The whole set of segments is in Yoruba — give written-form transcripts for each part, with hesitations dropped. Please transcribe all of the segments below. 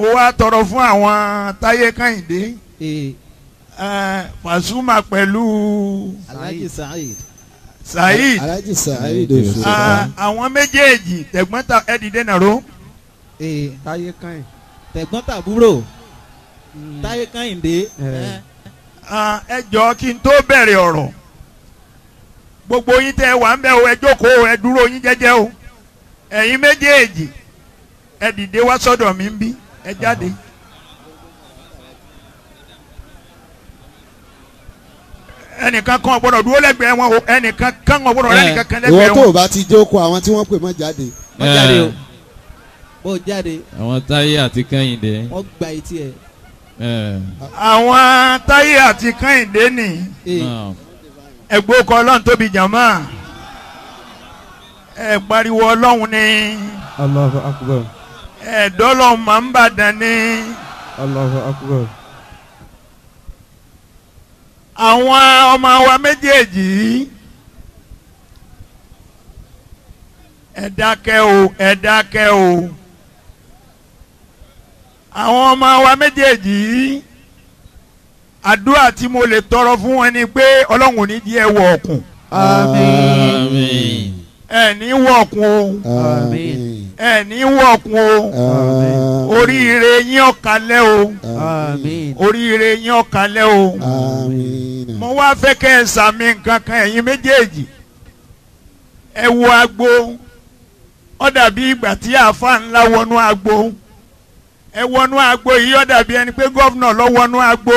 Mo wá tọrọ fún àwọn Táyé Kẹ́hìndé Pasuma pẹ̀lú Alhaji Saheed. Saheed. Alhaji Saheed Òṣùpá. Àwọn méjèèjì tẹ̀gbọ́n ta ẹ dìde nàró. Táyé Kẹ́hìndé. Tẹ̀gbọ́n tàbúrò Táyé Kẹ́hìndé. Ẹ jọ̀ọ́ kí n tó bẹ̀rẹ̀ ọ̀rọ̀ gbogbo yín tẹ́ wà ń bẹ̀ o, ẹ jókòó, ẹ dúró yín jẹ́jẹ́ o. Ẹ̀yin méjèèjì ẹ dìde wá sọ́dọ̀ mi ń bí, ẹ jáde. Ẹnìkan kan gbọ́dọ̀ dúró lẹ́gbẹ̀ẹ́ wọn o, ẹnìkan kan gbọ́dọ̀ lẹ́nìkan kan lẹ́gbẹ̀ẹ́ wọn. Ìwọ tó o bá ti jókòó àwọn tí wọ́n pè mọ́ jáde. Wọ́n jáde o, bó jáde. Àwọn Táyé àti Kẹ́hìndé. Wọ́n gba etí ẹ̀. Àwọn Táyé àti Kẹ́hìndé nì. Ẹgbẹ́ ọkọ̀ Ọlọ́run tóbi jàmá. Ẹ pariwo Ọlọ́run ni. Allahu Akbar. Ẹ̀ẹ́dọ́lọ́run máa ń bàdàn ni. Allahu Akbar. Àwọn ọmọ wa méjèèjì ẹ dákẹ́ o, ẹ dákẹ́ o. Àwọn ọmọ wa méjèèjì, àdúrà tí mo lè tọrọ fún wọn ni pé Ọlọ́run ò ní jẹ́ ẹ wọ ọ̀kùn. Àmín. Ẹ ní wọ ọ̀kùn o. Àmín. Ẹ ní wọ ọ̀kùn o. Oríire yín ọ̀kalẹ̀ o. Àmín. Oríire yín ọ̀kalẹ̀ o. Àmín. Mo wá fẹ́ kẹ́ ẹ sàmì nǹkan kan ẹ̀yin méjèèjì. Ẹ wo agbo, ó dàbí ìgbà tí àáfàá ńlá wọnú agbo. Ẹ wọnú agbo yìí, ó dàbí ẹni pé gọ́vnà ló wọnú agbo.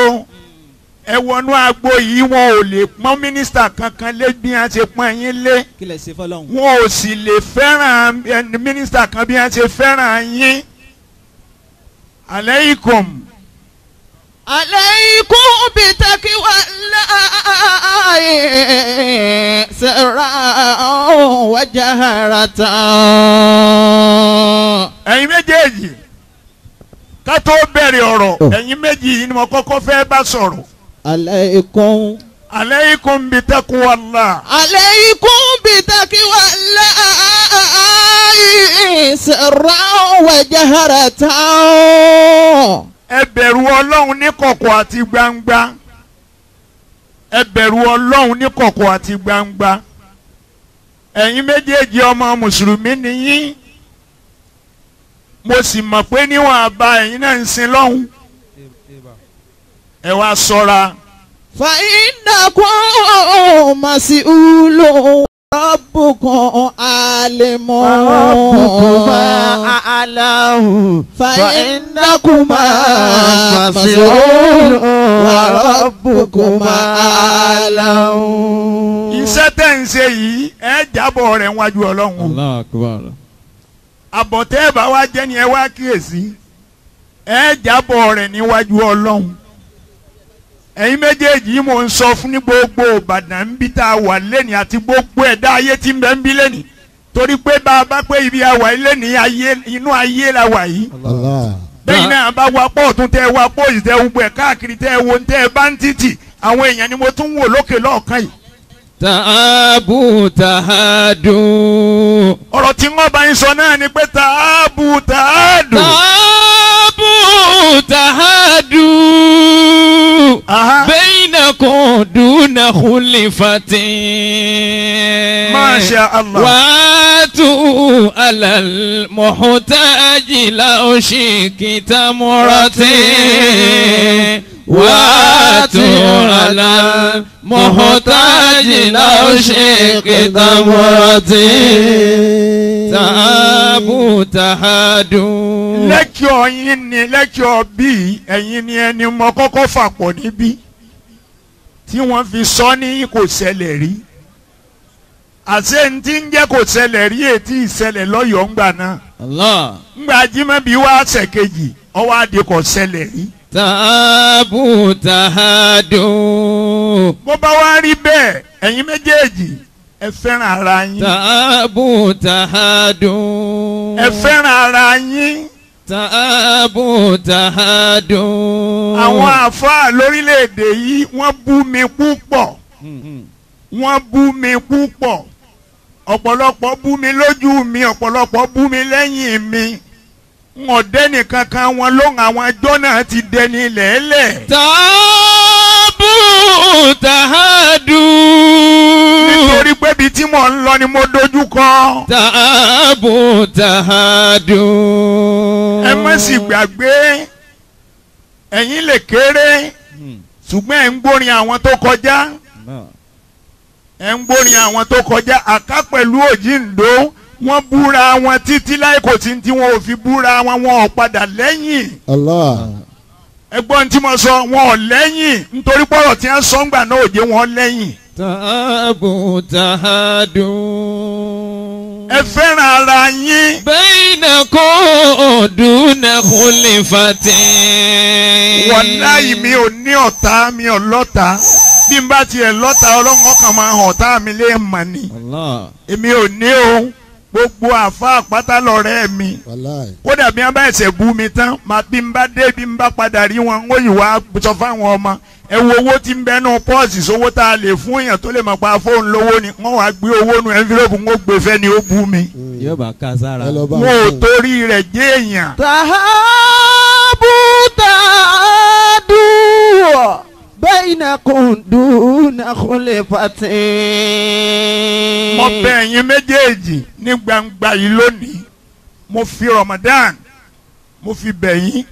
Ẹ wọnú agbo yìí, wọn ò lè pọ́n mínísítà kankan lé bí wọ́n ṣe pọ́n yín lé. Kí lẹ ṣe fọ́lọ́hun. Wọn ò sì lè fẹ́ràn mínísítà kan bí wọ́n ṣe fẹ́ràn yín. Aleikum. Aleikum bitakiwa láàyè sirran wa jaharatan. Ẹ̀yin méjèèjì ká tó bẹ̀rẹ̀ ọ̀rọ̀, ẹ̀yin méjì yìí ni mo kọ́kọ́ fẹ́ bá sọ̀rọ̀. Aleikum. Aleikum bitakuwallah. Aleikum bitakiwallah sirran wa jaharatan. Ẹ bẹ̀rù Ọlọ́run ní kọ̀kọ̀ àti gbangba. Ẹ bẹ̀rù Ọlọ́run ní kọ̀kọ̀ àti gbangba. Ẹ̀yin méjèèjì ọmọ mùsùlùmí ni yín. Mo sì mọ̀ pé níwọ̀n àbá ẹ̀yin náà ń sin lọ́hùn. Ẹ wá ṣọ́ra. Fa innakum mas'ulun rabbukum alimun. Rabbukuma a'lamu. Fa innakuma mas'ulun wa rabbukuma a'lamu. Iṣẹ́ tẹ̀ ń ṣe yìí, ẹ jábọ̀ rẹ̀ wájú Ọlọ́run. Allahu Akbar. Àbọ̀tẹ́ ẹ̀ bá wá jẹ́ ni ẹ wá kíyèsí, ẹ jábọ̀ rẹ̀ níwájú Ọlọ́run. Ẹ̀yin méjèèjì mò ń sọ fún ní gbogbo Ìbàdàn ń bí tá a wà lẹ́nìí àti gbogbo ẹ̀dá ayé tí ń bẹ ń bí lẹ́nìí, torí pé bá a bá pé ibi a wà lẹ́nìí ayé inú ayé la wà yìí. Bẹ́ẹ̀ náà bá wa pọ̀ tún tẹ́ wa pọ̀ yìí tẹ́ gbogbo ẹ̀ káàkiri tẹ́ wo tẹ́ bá ń títì, àwọn èèyàn ni mo tún wò lókè lọ́ọ̀kan yìí. Taabu tahadu. Ọ̀rọ̀ tí wọ́n bá ń sọ náà ni pé taabu tahadu. Taabu tahadu. Bainakum duna khulifatin. Masha Allah. Watu alal muhtaji law shikita muratin. Watu alal muhtaji law shikita muratin. Taabu tahadu. Lẹ́kọ̀ọ́ yín ni lẹ́kọ̀ọ́ bí ẹ̀yin ni ẹni mọ kọ́kọ́ fàpọ̀ níbí tí wọ́n fi sọ ní kò ṣẹlẹ̀ rí. Àṣé ń tí ń jẹ́ kò ṣẹlẹ̀ rí ètí ìṣẹlẹ̀ lọ́yọ̀ọ́ ńgbà náà. Ńgbà Ajímọ̀bí wá ṣẹ̀kejì ọwọ́ adé kò ṣẹlẹ̀ rí. Taabu tahadu. Bó bá wá rí bẹ́ẹ̀, ẹ̀yin méjèèjì ẹ fẹ́ràn ara yín. Taabu tahadu. Ẹ fẹ́ràn ara yín. Taabu tahadu. Àwọn àfáà lórílẹ̀‐èdè yìí wọ́n bú mi púpọ̀. Wọ́n bú mi púpọ̀. Ọ̀pọ̀lọpọ̀ bú mi lójú mi, ọ̀pọ̀lọpọ̀ bú mi lẹ́yìn mi. N ò dẹ́nì kankan wọn lóhùn àwọn ẹjọ́ náà ti dẹni lẹ́lẹ̀. Tààbù tàhádù. Nítorí pé ibi tí mò ń lọ ni mo dojú kọ. Tààbù tàhádù. Ẹ má sì gbàgbé ẹ̀yin lè kéré ṣùgbọ́n ẹ̀ ń gbórin àwọn tó kọjá. Ẹ̀ ń gbórin àwọn tó kọjá àká pẹ̀lú òjìǹdó wọ́n búra wọn títí láì kò tí tí wọn ò fi búra wọn wọn ò padà lẹ́yìn. Allah. Ẹgbọ́n tí mo sọ wọn ò lẹ́yìn nítorí pọ̀rọ̀ tí wọ́n sọ ń gbà náà ò jẹ́ wọn lẹ́yìn. Tààbù tàhádù. Ẹ fẹ́ràn ara yín. Bainakum duna khulfatin. Wàláyì mi ò ní ọ̀tá mi ò lọ́tá bí n bá tiẹ̀ lọ́tá ọlọ́run ọkàn máa hàn ọ̀tá mi lé mà ní. Allah. Èmi ò ní o gbogbo àfa àpáta lọ̀rẹ́ mi. Kódà bí wọ́n bá ẹsẹ̀ bú mi tán máa bí n bá dé bí n bá padà rí wọn ó yìí wá sọ fáwọn ọmọ ẹ wo owó tí ń bẹ nù pọ́ọ̀sì sówó tá a lè fún èèyàn tó lè mọ̀ pa fóònù lówó ni wọ́n wá gbé owó nu envelope ń gbé fẹ́ ni ó bú mi. Yóò bá ká sára. Wọn ò torí rẹ̀ jẹ́ èèyàn. Tàhábù tàádù bainakum duna khulfatin. Mo bẹ̀ ẹ̀yin méjèèjì ní gbangba yìí lónìí mo fi Ramadan mo fi bẹ̀ yín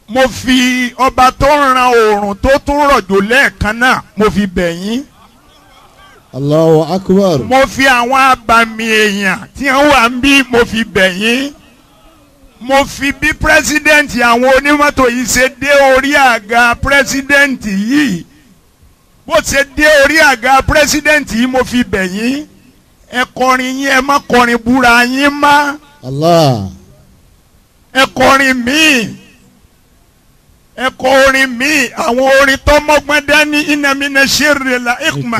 mo fi ọba tó ń ran oòrùn tó tún rọ̀jò lẹ́ẹ̀kan náà mo fi bẹ̀ yín. Allahu Akbar. Mo fi àwọn abàmì èèyàn tí wọ́n wà ń bí mo fi bẹ̀ yín. Mo fi bí pírẹ́sídẹ̀ǹtì àwọn onímọ́tò yìí ṣe dé orí àga pírẹ́sídẹ̀ǹtì yìí bó ṣe dé orí àga pírẹ́sídẹ̀ǹtì yìí mo fi bẹ̀ yín. Ẹ kọrin yín ẹ má kọrin búra yín má. Allah. Ẹ kọrin míì ẹ kọ orin míì àwọn orin tó mọ́gbọ́n dání ìnàmínà ṣeré la hikma.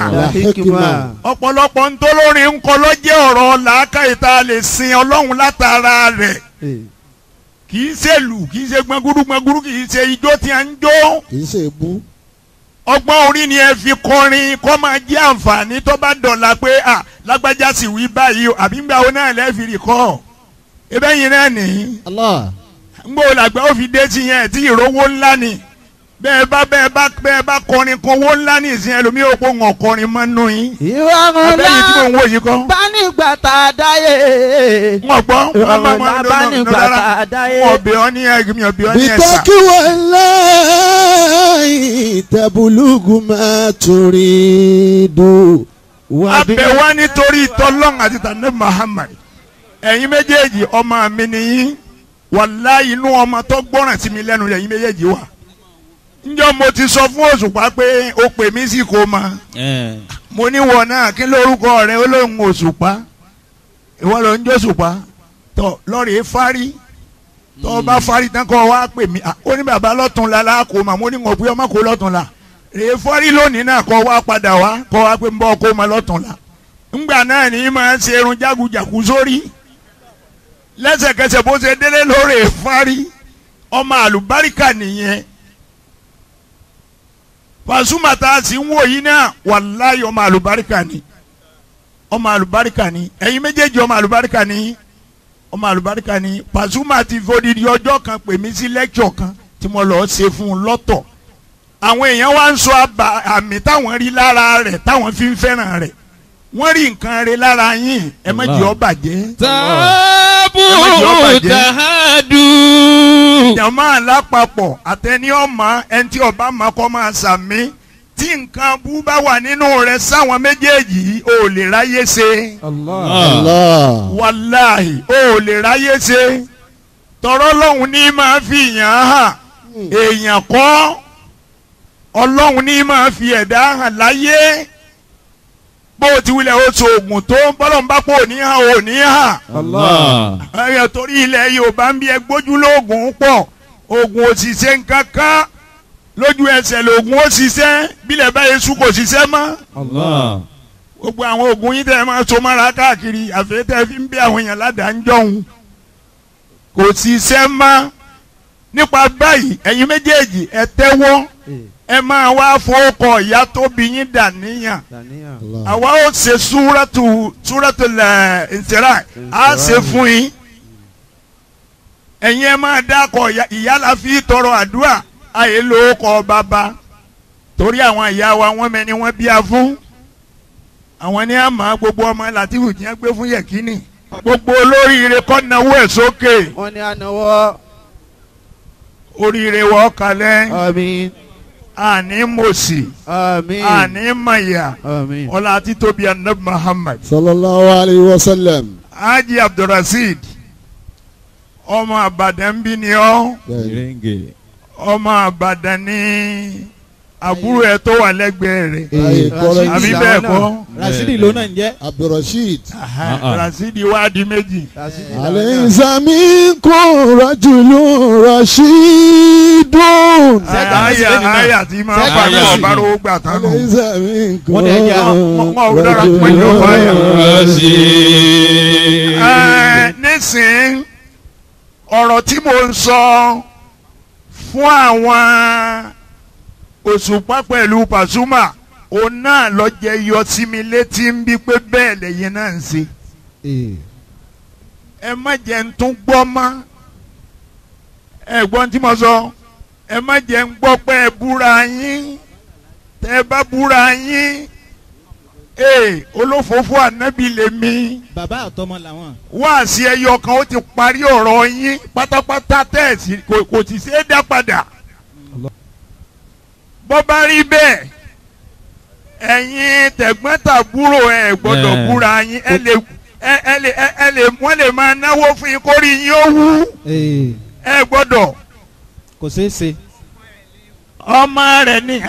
Ọ̀pọ̀lọpọ̀ ntọ́lórin ń kọ lọ́jẹ́ ọ̀rọ̀ làákàyè tá a lè sin ọlọ́run látara rẹ̀. Kì í ṣe lù kì í ṣe gbọ̀ngúrú gbọ̀ngúrú kì í ṣe ijó tí a ń jó. Kì í ṣe ebú. Ọgbọ́n orin ni ẹ fi kọrin kó máa jẹ́ àǹfààní tó bá dọ̀la pé à lágbájá sì wí báyìí o àbí ńgbà wo náà lẹ́ẹ̀ fi rì kọ́. Ebe yìí náà nìyí. Allah. Ngbọ́ làgbà ó fi dé sí yẹn tí ìrówó ńlá ni bẹ́ẹ̀ bá bẹ́ẹ̀ bá bẹ́ẹ̀ bá kọrin kan owó ńlá ní ìsìn ẹlòmíì ó kó ń kọrin mọ́ nù yín. Ìwà abẹ́yìn tí mò ń wò yìí kọ́. bánigbà tá a dáyé. Wọ́n gbọ́ wọ́n bá wọn bánigbà tá a dáyé. Wọ́n bẹ̀ ọ́ ní ẹ̀mí ọ̀bẹ̀ ọ́ ní ẹ̀sà. Bitaqiwallahi tablugu ma turidu. Abẹ wá nítorí tọ́lọ́n àti tànẹ́ Muhammad ẹ̀yin méjèèjì ọmọ mi nìyí wàláhì inú ọmọ tó gbọ́ràn sí mi lẹ́nu ẹ̀yin méjèèjì wà. Njọ́ mo ti sọ fún Òṣùpá pé o pè mí sí kò mọ̀. Mo ní wọ náà kí lórúkọ rẹ ó lóun Òṣùpá ìwọ ló ń jọ́ṣùpá tọ lọ́ọ̀rì fárí tọ́ bá fárí tán kọ́ wá pè mí ó ní bàbá lọ́tún la la kò mà mo ní wọ́n pé ọmọ kò lọ́tún la rèé fárí lónìí náà kọ́ wá padà wá kọ́ wá pé ń bọ́ kó ma lọ́tún la ńgbà náà ní máa ṣe irun jágujàku sórí lẹ́sẹ̀kẹsẹ̀ bó ṣe délé lórí fárí ọmọ àlùbáríkà nìyẹn. Pasuma tá a sì ń wò yìí náà wàláyé ọmọ àlùbáríkà ni ọmọ àlùbáríkà ni ẹ̀yin méjèèjì ọmọ àlùbáríkà ni ọmọ àlùbáríkà ni Pasuma ti fodidi ọjọ́ kan pè mí sí lẹ́kṣọ̀ kan tí mo lọ́ọ́ ṣe fún un lọ́tọ̀ àwọn èèyàn wá ń sọ àmì táwọn rí lára rẹ̀ táwọn fi ń fẹ́ràn rẹ̀ wọ́n rí nǹkan rẹ̀ lára yín ẹ má jẹ́ ó bàjẹ́. Tààbù tàhádù. Jàmá lápapọ̀ àtẹni ọmọ ẹni tí ọba máa kọ́ máa sàmí tí nǹkan bú bá wà nínú rẹ̀ sáwọn méjèèjì yìí ò lè ráyé ṣe. Allah. Wàláhì ò lè ráyé ṣe tọrọ lọ́hùn ní máa fi yàn án hàn èèyàn kọ́ ọlọ́hun ní máa fi ẹ̀dá hàn láyé bó o ti wulẹ̀ o so oògùn tó ń bọ́lọ̀ ń bá pò ní hàn ò ní hàn. Ẹ̀yàn torí ilẹ̀ Yorùbá ń bí ẹ gbójú lóògùn pọ̀ oògùn ò sì ṣe nǹkan kan lójú ẹsẹ̀ lóògùn ó ṣiṣẹ́ bílẹ̀ báyìí sùn kò ṣiṣẹ́ mọ́. Gbogbo àwọn oògùn yín tẹ́ ẹ máa so mọ́ra káàkiri àfi tẹ́ ẹ fi ń bí àwọn èèyàn ládàá ń jọ̀hún kò ṣiṣẹ́ mọ́. Nípa báyìí ẹ̀yin méjèèjì ẹ tẹ́wọ́ ẹ máa wá fowókọ ìyá tó bí yín dà níyàn àwa ó ṣe súrátù súrátù lẹ̀ ǹsẹ̀rà á ṣe fún yín. Ẹ̀yin ẹ máa dákọ̀ ìyá la fi tọrọ àdúrà àyè ló kọ bàbá torí àwọn ìyá wa wọ́n mẹ́ni wọ́n bí a fún àwọn ní àmọ́ gbogbo ọmọ Látìfù tí wọ́n gbé fún Yẹ̀kínì gbogbo olóríire kọ́ náwó ẹ̀ sókè. Wọ́n ní ànáwọ́. Oríire wọ́ kalẹ̀. Àmín. Àní mòsì. Àmín. Àní màyà. Àmín. Ọlá títóbi Ànábì Muhammad. Sallallahu alayhi wa sallam. Haji Abdulrasheed ọmọ Àbàdàn bí ni ọ́. Ọmọ Àbàdàn ní àbúrò ẹ tó wà lẹ́gbẹ̀ẹ́ rẹ̀. Àbí bẹ́ẹ̀ kọ́. Rasidi ló náà ń jẹ́. Abdulrasheed. Rasidi wá di méjì. Alaysa minkum rajulun rashidun. Àyà tí máa ń fa ní ọ̀bárò gbà tán nù. Alaysa minkum rajulun rashidun. Nísìnyí ọ̀rọ̀ tí mo ń sọ fún àwọn Òṣùpá pẹ̀lú Pasuma òun náà lọ jẹ yọ sí mi létí ń bí pé bẹ́ẹ̀ lẹ́yìn náà ń ṣe. Ẹ má jẹ́ ń tún gbọ́ mọ́ ẹ gbọ́n tí mo sọ ẹ má jẹ́ ń gbọ́ pé ẹ búra yín tẹ́ ẹ bá búra yín ee olófòófó ànábì lèmi. Bàbá àtọmọ làwọn. Wáàsí ẹyọ kan ó ti parí ọ̀rọ̀ yín pátápátá tẹ́ẹ̀sì kò sì ṣeé dá padà. Bó bá rí bẹ́ẹ̀ ẹ̀yin tẹ̀gbọ́n-tàbúrò ẹ̀ gbọ́dọ̀ búra yín ẹ lè wọ́n lè máa náwó fún yín kórìí yín ó wú ẹ gbọ́dọ̀. Kò ṣeé ṣe. Ọmọ rẹ̀ ni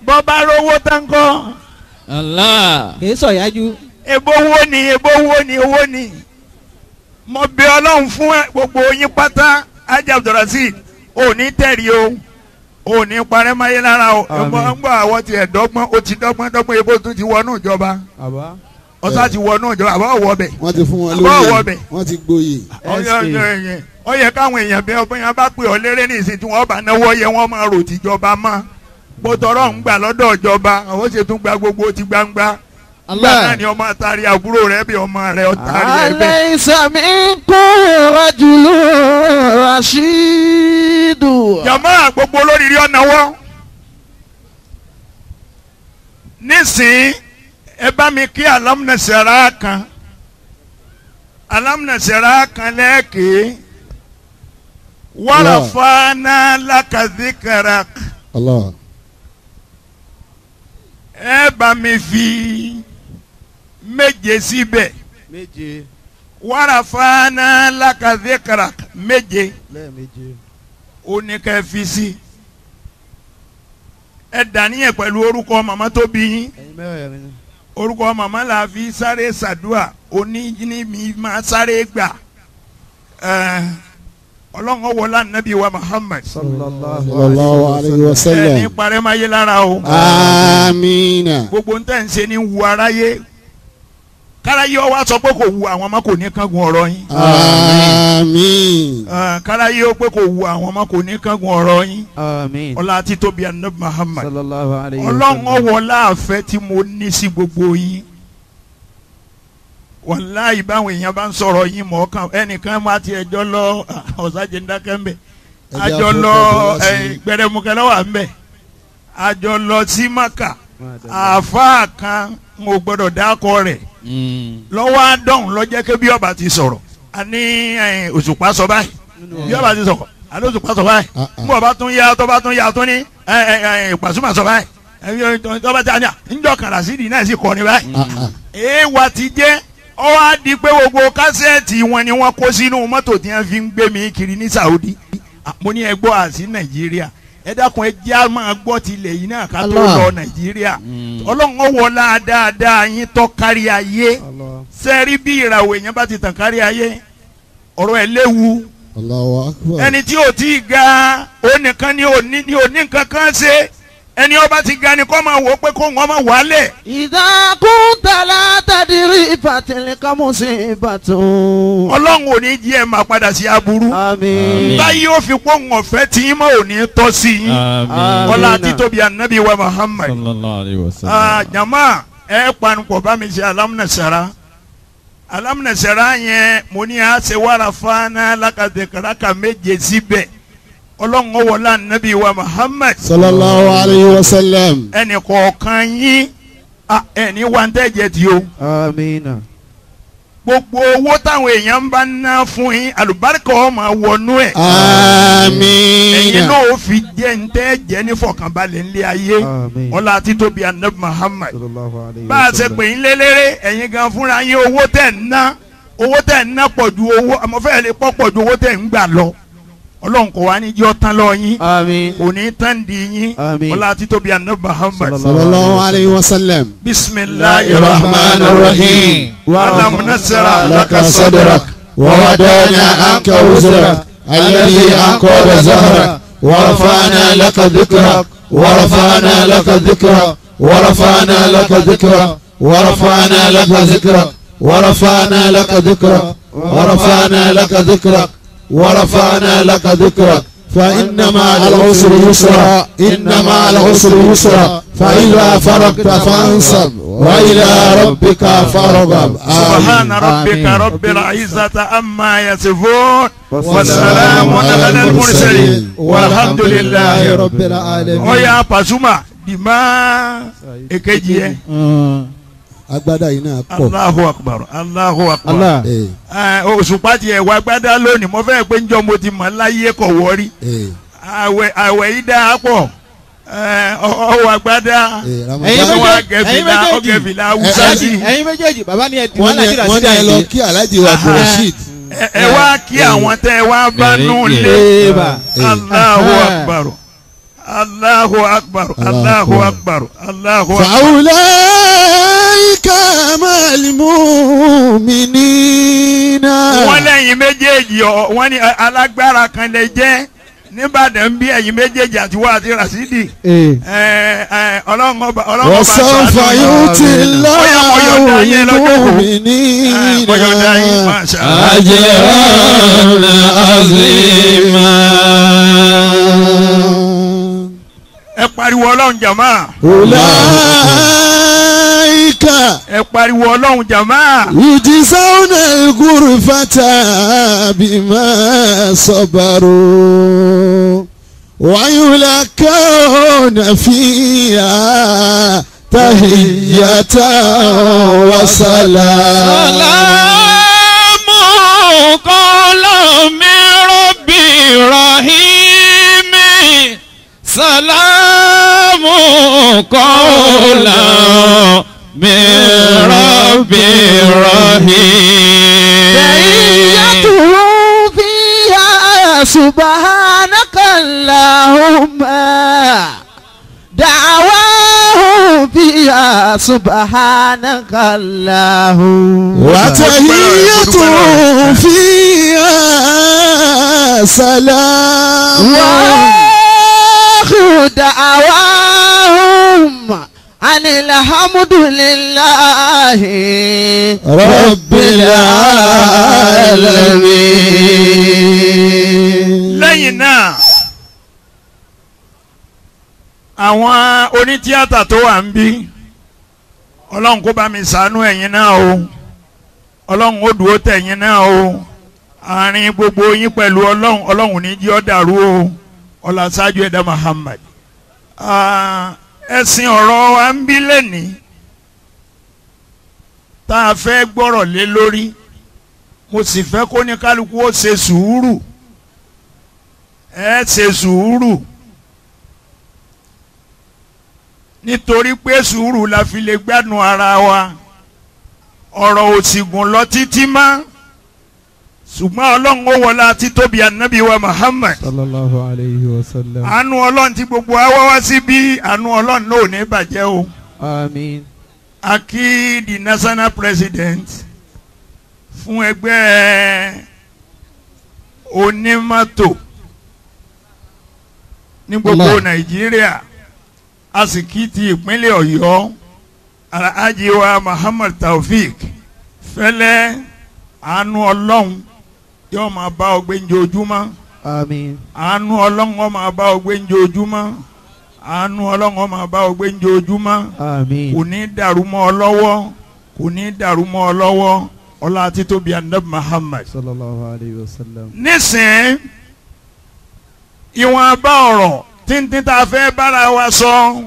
bó bá rówó tán kọ́. Allah. Kì í sọ̀yájú. Ebo owó ni ebo owó ni owó ni. Mo bẹ̀ Ọlọ́run fún gbogbo yín pátá Haji Abdulrasheed ò ní tẹ̀rí o ò ní parẹ́ máyé lára o. Ń gbọ́ àwọn ti ẹ̀dọ́gbọ́n ó ti dọ́gbọ́n dọ́gbọ́n ebo tún ti wọnú ìjọba. Ọ̀sá ti wọnú ìjọba àbá ọ̀wọ́ bẹ̀. Wọ́n ti fún wọn lóye wọ́n ti gboyè. Ó yẹ káwọn èèyàn bẹ ọgbọ́n yẹn bá pè ọ́ léré ní ìsìn tí wọ́n bá náwó yẹ wọ́n máa rò tìjọba mọ́. Bó tọrọ ń gbà lọ́dọ̀ ìjọba àwọn ṣe tún gba gbogbo ti gbangba. Gbà náà ni ọmọ àtàrí àbúrò rẹ bí ọmọ rẹ ọ̀tàrí ẹ bẹ́ẹ̀. Alaysa minkum rajulun rashidu. Jàmá gbogbo olóríire ọ̀nà wọ́. Nísìnyí ẹ bá mi kí alámúnẹsẹ̀rá kan alámúnẹsẹ̀rá kan lẹ́ẹ̀kẹ́ warafana laka dhikrak. Allah. Ẹ bá mi fi méje síbẹ̀. Méje. Warafana laka dhikrak méje. Ó ní ká fi sí. Ẹ dàníyàn pẹ̀lú orúkọ màmá tó bí yín. Orúkọ màmá la fi sáré sàdúà oní ní mi máa sáré gbà. Ọlọ́run wọlá nàbí wa Muhammad. Sallallahu alayhi wa sallam. Ẹ ní parẹ́ máa yé lára o. Amiina. Gbogbo ntẹ́ ń ṣe ní wu aráyé. Káráyé wa sọ pé kò wu àwọn ọmọ kò ní kángun ọ̀rọ̀ yín. Àmín. Káráyé ó pé kò wu àwọn ọmọ kò ní kángun ọ̀rọ̀ yín. Àmín. Ọlá títóbi ànábì Muhammad. Sallallahu alayhi wa sallam. Ọlọ́run wọlá àfẹ́ tí mo ní sí gbogbo yín. Wàláhì báwọn èèyàn bá ń sọ̀rọ̀ yín mọ̀ ọ́kàn ẹnìkan máa ti ẹjọ́ lọ ọ̀sájẹ́ ńdákẹ́ ńbẹ̀ àjọ lọ gbẹrẹmukẹ lọ́wọ́ ńbẹ̀ àjọ lọ sí Maka àáfàá kan n ò gbọ́dọ̀ dákọ rẹ̀ lọ́wọ́ àdọ́hùn lọ́jẹ́ ké bí ọba ti sọ̀rọ̀ àní Òṣùpá sọ báyìí bí ọba ti sọ̀rọ̀ àní Òṣùpá sọ báyìí n bọ̀ bá tún yá tó bá tún yá tó ní Pasuma sọ báyìí tọ́ba tí a ní à ńjọ Kàràsídì náà sì kọ́ ni báyìí èèwà ti jẹ́ ó wá di pé gbogbo kásẹ̀tì wọn ni wọ́n kó sínú mọ́tò tí wọ́n fi ń gbé mi kiri ní Saudi. Mo ní ẹ gbọ́ àti Nàìjíríà ẹ dákun ẹ jẹ́ á máa gbọ́ tilẹ̀ yìí náà ká tó lọ Nàìjíríà. Ọlọ́run ó wọlá dáadáa yín tó kárí ayé sẹ́rí bí ìràwọ̀ èèyàn bá ti tàn kárí ayé ọ̀rọ̀ ẹ̀ léwu. Ẹni tí ò tí ì ga ó nìkan ni ò ní nǹkan kan ṣe ẹni ọba ti ga ni kọ́ máa wò ó pé kó wọ́n máa wálẹ̀. Ìdákùn tàlá tàdírí ìfàtìlẹ̀ kọ́mùsí ìbàtún. Ọlọ́run ò ní jí ẹ máa padà sí aburú. Àmín. Báyìí ó fi pọ́n ọ̀fẹ́ tí yín mọ́ ò ní tọ́ sí yín. Àmín. Ọlá títóbi ànábì wa Muhammad. Sallallahu alayhi wa sallam. Jama ẹ panupọ̀ bá mi ṣe alámúnasara. Alámùnẹ̀sẹ̀rá yẹn mo ní a ṣe wàrà fáná lákàtẹ̀kàràkà méje síbẹ̀. Ọlọ́run ó wọlá nàbí wa Muhammad. Sallallahu alayhi wa sallam. Ẹnì kọ̀ọ̀kan yín ẹni wa ń tẹ̀jẹ̀ tí o. Amina. Gbogbo owó táwọn èèyàn bá ń ná fún yín àlùbáríkà ó máa wọnú ẹ̀. Àmín. Ẹ̀yin náà ó fi jẹ́ ń tẹ́ jẹ́ ní fọkànbalẹ̀ ńlẹ̀ ayé. Àmín. Ọlá títóbi anabi Muhammad. Sallallahu alayhi Bá a ṣe pè yín lélẹ́rẹ́ ẹ̀yin gan fúnra yín owó tẹ̀ ń ná owó tẹ̀ ń ná pọ̀ ju owó àmọ́fẹ́ lè pọ̀ pọ̀ ju owó tẹ̀ ń gbà lọ. Ọlọ́run kò wá ní jẹ́ ọ̀tán lọ yín. Àmín. Kò ní tán di yín. Àmín. Ọlá títóbi anabi Muhammad. Sallallahu alayhi wa sallam. Bismillahir Rahmanir Rahim. Alam nashrah laka sadrak wa wada'na anka wizrak alladhi anqadha zahrak wa rafa'na laka dhikrak wa rafa'na laka dhikrak wa rafa'na laka dhikrak wa rafa'na laka dhikrak wa rafa'na laka dhikrak wa rafa'na laka dhikrak wa rafa'na laka dhikrak فإن مع العسر يسرا إن مع العسر يسرا فإذا فرغت فانصب وإلى ربك فارغب. سبحان ربك رب العزة عما يصفون والسلام على المرسلين والحمد لله رب العالمين. Oya Pasuma dìmá èkejì ẹ. Agbada yìí náà pọ̀. Allahu Akbar, Allahu Akbar. Òṣùpá tiẹ̀ wá agbada lónìí mo fẹ́ pé njọ́ mo ti mọ̀ láyé kọ̀ wọ́rí. Àwẹ̀ yìí dáa pọ̀. Ọwọ́ agbada ọgẹ̀fìlà Hausa sí. Ẹ̀yin méjèèjì bàbá ni ẹ dì wọ́n láti rà wọ́n sí ní ẹ lọ àyè. kí Alhaji wa Abdulrasheed. Ẹ wá kí àwọn tẹ́ ẹ wá bá nù lé. Allahu Akbar, Allahu Akbar, Allahu Akbar, Allahu Akbar. فأولئك مع المؤمنين. Wọ́n lẹ́yìn méjèèjì wọ́n ní alágbára kan lè jẹ́ nìbàdàn bí ẹ̀yin méjèèjì àti wọ́n àti Rasidi. Ọlọ́run ọba وسوف ṣàánú yín. يؤتي الله المؤمنين Mọ̀yọ̀dá yín, masha Allah. أجرا عظيما. Ẹ pariwo Ọlọ́run jàmá. أولئك Ẹ pariwo Ọlọ́run jàmá. يجزون الغرفة بما صبروا ويلقون فيها تحية وسلام. سلام قولا من رب رحيم. سلام قولا من رب رحيم. تحيتهم فيها سبحانك اللهم دعواهم فيها سبحانك اللهم وتحيتهم فيها سلام. وآخر دعواهم أن الحمد لله رب العالمين. Lẹ́yìn náà àwọn onítíátà tó wà ń bí Ọlọ́run kó bá mi ṣàánú ẹ̀yin náà o. Ọlọ́run ó dúró tẹ̀yin náà o. Àárín gbogbo yín pẹ̀lú Ọlọ́run, Ọlọ́run ní jí ó dàrú o. Ọlá ṣáájú ẹ̀dá Muhammad. Ẹ̀sìn ọ̀rọ̀ wa ń bí lẹ́nìí tá a fẹ́ gbọ́rọ̀ lé lórí. Mo sì fẹ́ kó ní kálukú ó ṣe sùúrù. Ẹ ṣe sùúrù nítorí pé sùúrù la fi lè gbádùn ara wa. Ọ̀rọ̀ ò sì gùn lọ títí mọ́ ṣùgbọ́n Ọlọ́run ó wọlá títóbi ànábì wa Muhammad. Sallallahu alayhi wa sallam. Àánú Ọlọ́run tí gbogbo wa wá wá síbí àánú Ọlọ́run náà ò ní bàjẹ́ o. Àmín. A kí the national president fún ẹgbẹ́ onímọ́tò ní gbogbo Nàìjíríà, a sì kí ti ìpínlẹ̀ Ọ̀yọ́ Alhaji wa Muhammad Taofik Fẹ́lẹ́. Àánú Ọlọ́run yóò máa bá ọ gbé njojúmọ́. Àmín. Àánú Ọlọ́run ó máa bá ọ gbé njojúmọ́. Àánú Ọlọ́run ó máa bá ọ gbé njojúmọ́. Àmín. Kò ní dàrú mọ́ ọ lọ́wọ́, kò ní dàrú mọ́ ọ lọ́wọ́. Ọlá títóbi anabi Muhammad. Sallallahu alayhi wa sallam. Nísìnyí ìwọ̀n bá ọ̀rọ̀ tíntín tá a fẹ́ bára wa sọ.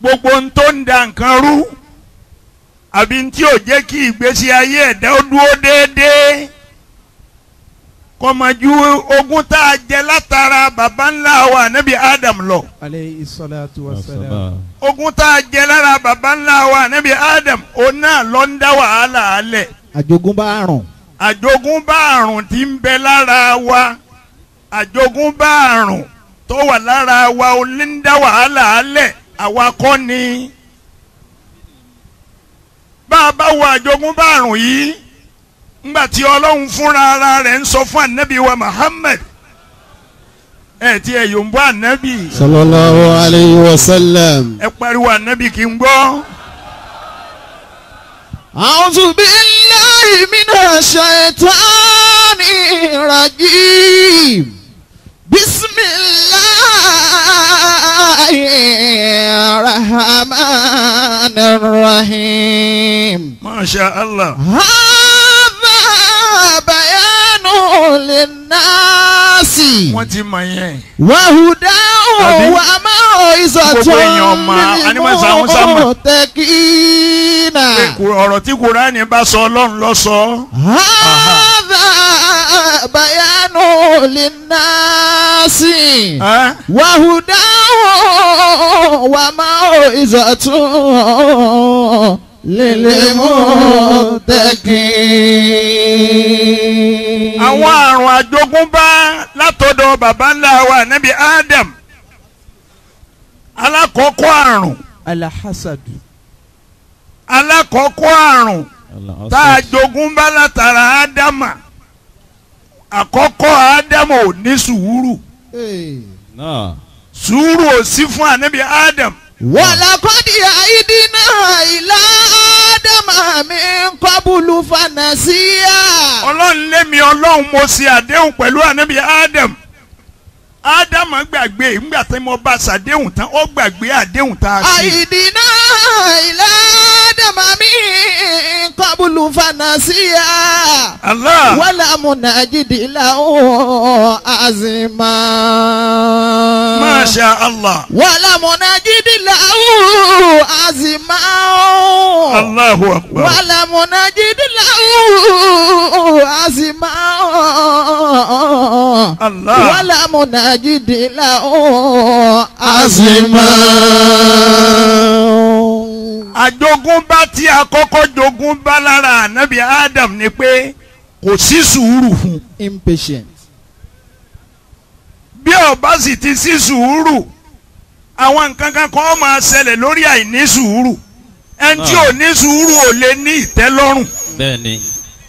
Gbogbo ń tó ń da nǹkan rú àbí tí ò jẹ́ kí ìgbésí ayé ẹ̀dá ó dúró déédéé kọ́mọjú ogún tá a jẹ látara baba ńlá wa nábì Adam lọ. Alayhi salatu wa salam. Ogún tá a jẹ lára baba ńlá wa nábì Adam òun náà ló ń dá wàhálà alẹ̀. Àjogúnbá àrùn. Àjogúnbá àrùn tí ń bẹ lára wa, àjogúnbá àrùn tó wà lára wa ó ń dá wàhálà alẹ̀, àwa kọ́ ni. Bá a bá wo àjogúnbá àrùn yìí, ngbà tí Ọlọ́run fúnra ara rẹ̀ ń sọ fún ànábì wa Muhammad, ẹ ti ẹ yòǹbó ànábì. Sallallahu alayhi wa sallam. Ẹ pariwo ànábì kí n gbọ́. A'udhu billahi minash shaitani rajim. Bismillahir rahmanir rahim. Masha Allah. Hadha bayanu linnasi. Wọ́n ti mọ̀ yẹn. Wa hudan wa mau'izatun lil-muttaqina. Ọ̀rọ̀ tí Kùránì bá sọ Ọlọ́run ló sọ. Hadha bayanu linnasi. Wa hudan wa mau'izatun lil-muttaqin. Àwọn àrùn àjogúnbá látọ̀dọ̀ baba ńlá wa nábì Adam. Alákọ̀ọ́kọ́ àrùn. Alahasadu. Alákọ̀ọ́kọ́ àrùn tá a jogúnbá látara Ádámà. Àkọ́kọ́ Ádámù ò ní sùúrù. Sùúrù ò sí fún ànábì Ádámù. Walaqad a'idna ila Ádámà min qablu fanasiya. Ọlọ́run lémi Ọlọ́run mo ṣe àdéhùn pẹ̀lú ànábì Ádámù. Ádámù gbàgbé nígbà tí mo bá ṣàdéhùn tán, ó gbàgbé àdéhùn tá a ṣe. A'idna ila Ádámà min qablu fanasiya. Allah. Walam najid lahu azma. Masha Allah. Walam najid lahu azma. Allahu akbar. Walam najid lahu azma. Allah. Walam najid lahu azma. Àjogúnbá tí a kọ́kọ́ jogúnbá lára ànábì Adam ni pé kò sí sùúrù fún. Impatient. Bí ó bá sì ti sí sùúrù, àwọn nǹkan kan kan máa ṣẹlẹ̀ lórí àìní sùúrù. Ẹni tí ò ní sùúrù ò lè ní ìtẹ́lọ́rùn. Bẹ́ẹ̀ni.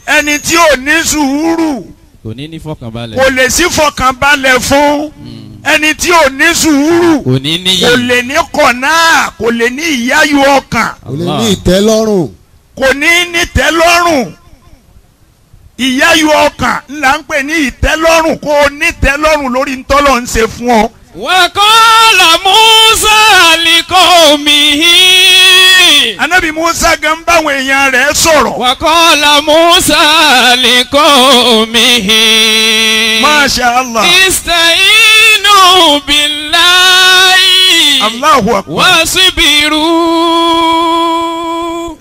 Ẹni tí ò ní sùúrù kò ní ní fọkànbalẹ̀. Kò lè sí fọkànbalẹ̀ fún. Ẹni tí ò ní sùúrù kò ní níyì. Kò lè ní kọ̀nà, kò lè ní ìyáyọ ọkàn. Kò lè ní ìtẹ́lọ́rùn. Kò ní ní ìtẹ́lọ́rùn. Ìyáyọ ọkàn là ń pè ní ìtẹ́lọ́rùn, kó o ní ìtẹ́lọ́rùn lórí ntọ́lọ́ ń ṣe fún ọ. Wa qala Musa liqawmihi. Ànábì Musa gan báwọn èèyàn rẹ̀ sọ̀rọ̀. Wa qala Musa liqawmihi. Masha Allah. Ista'inu billahi. Allahu akbar. Wasbiru.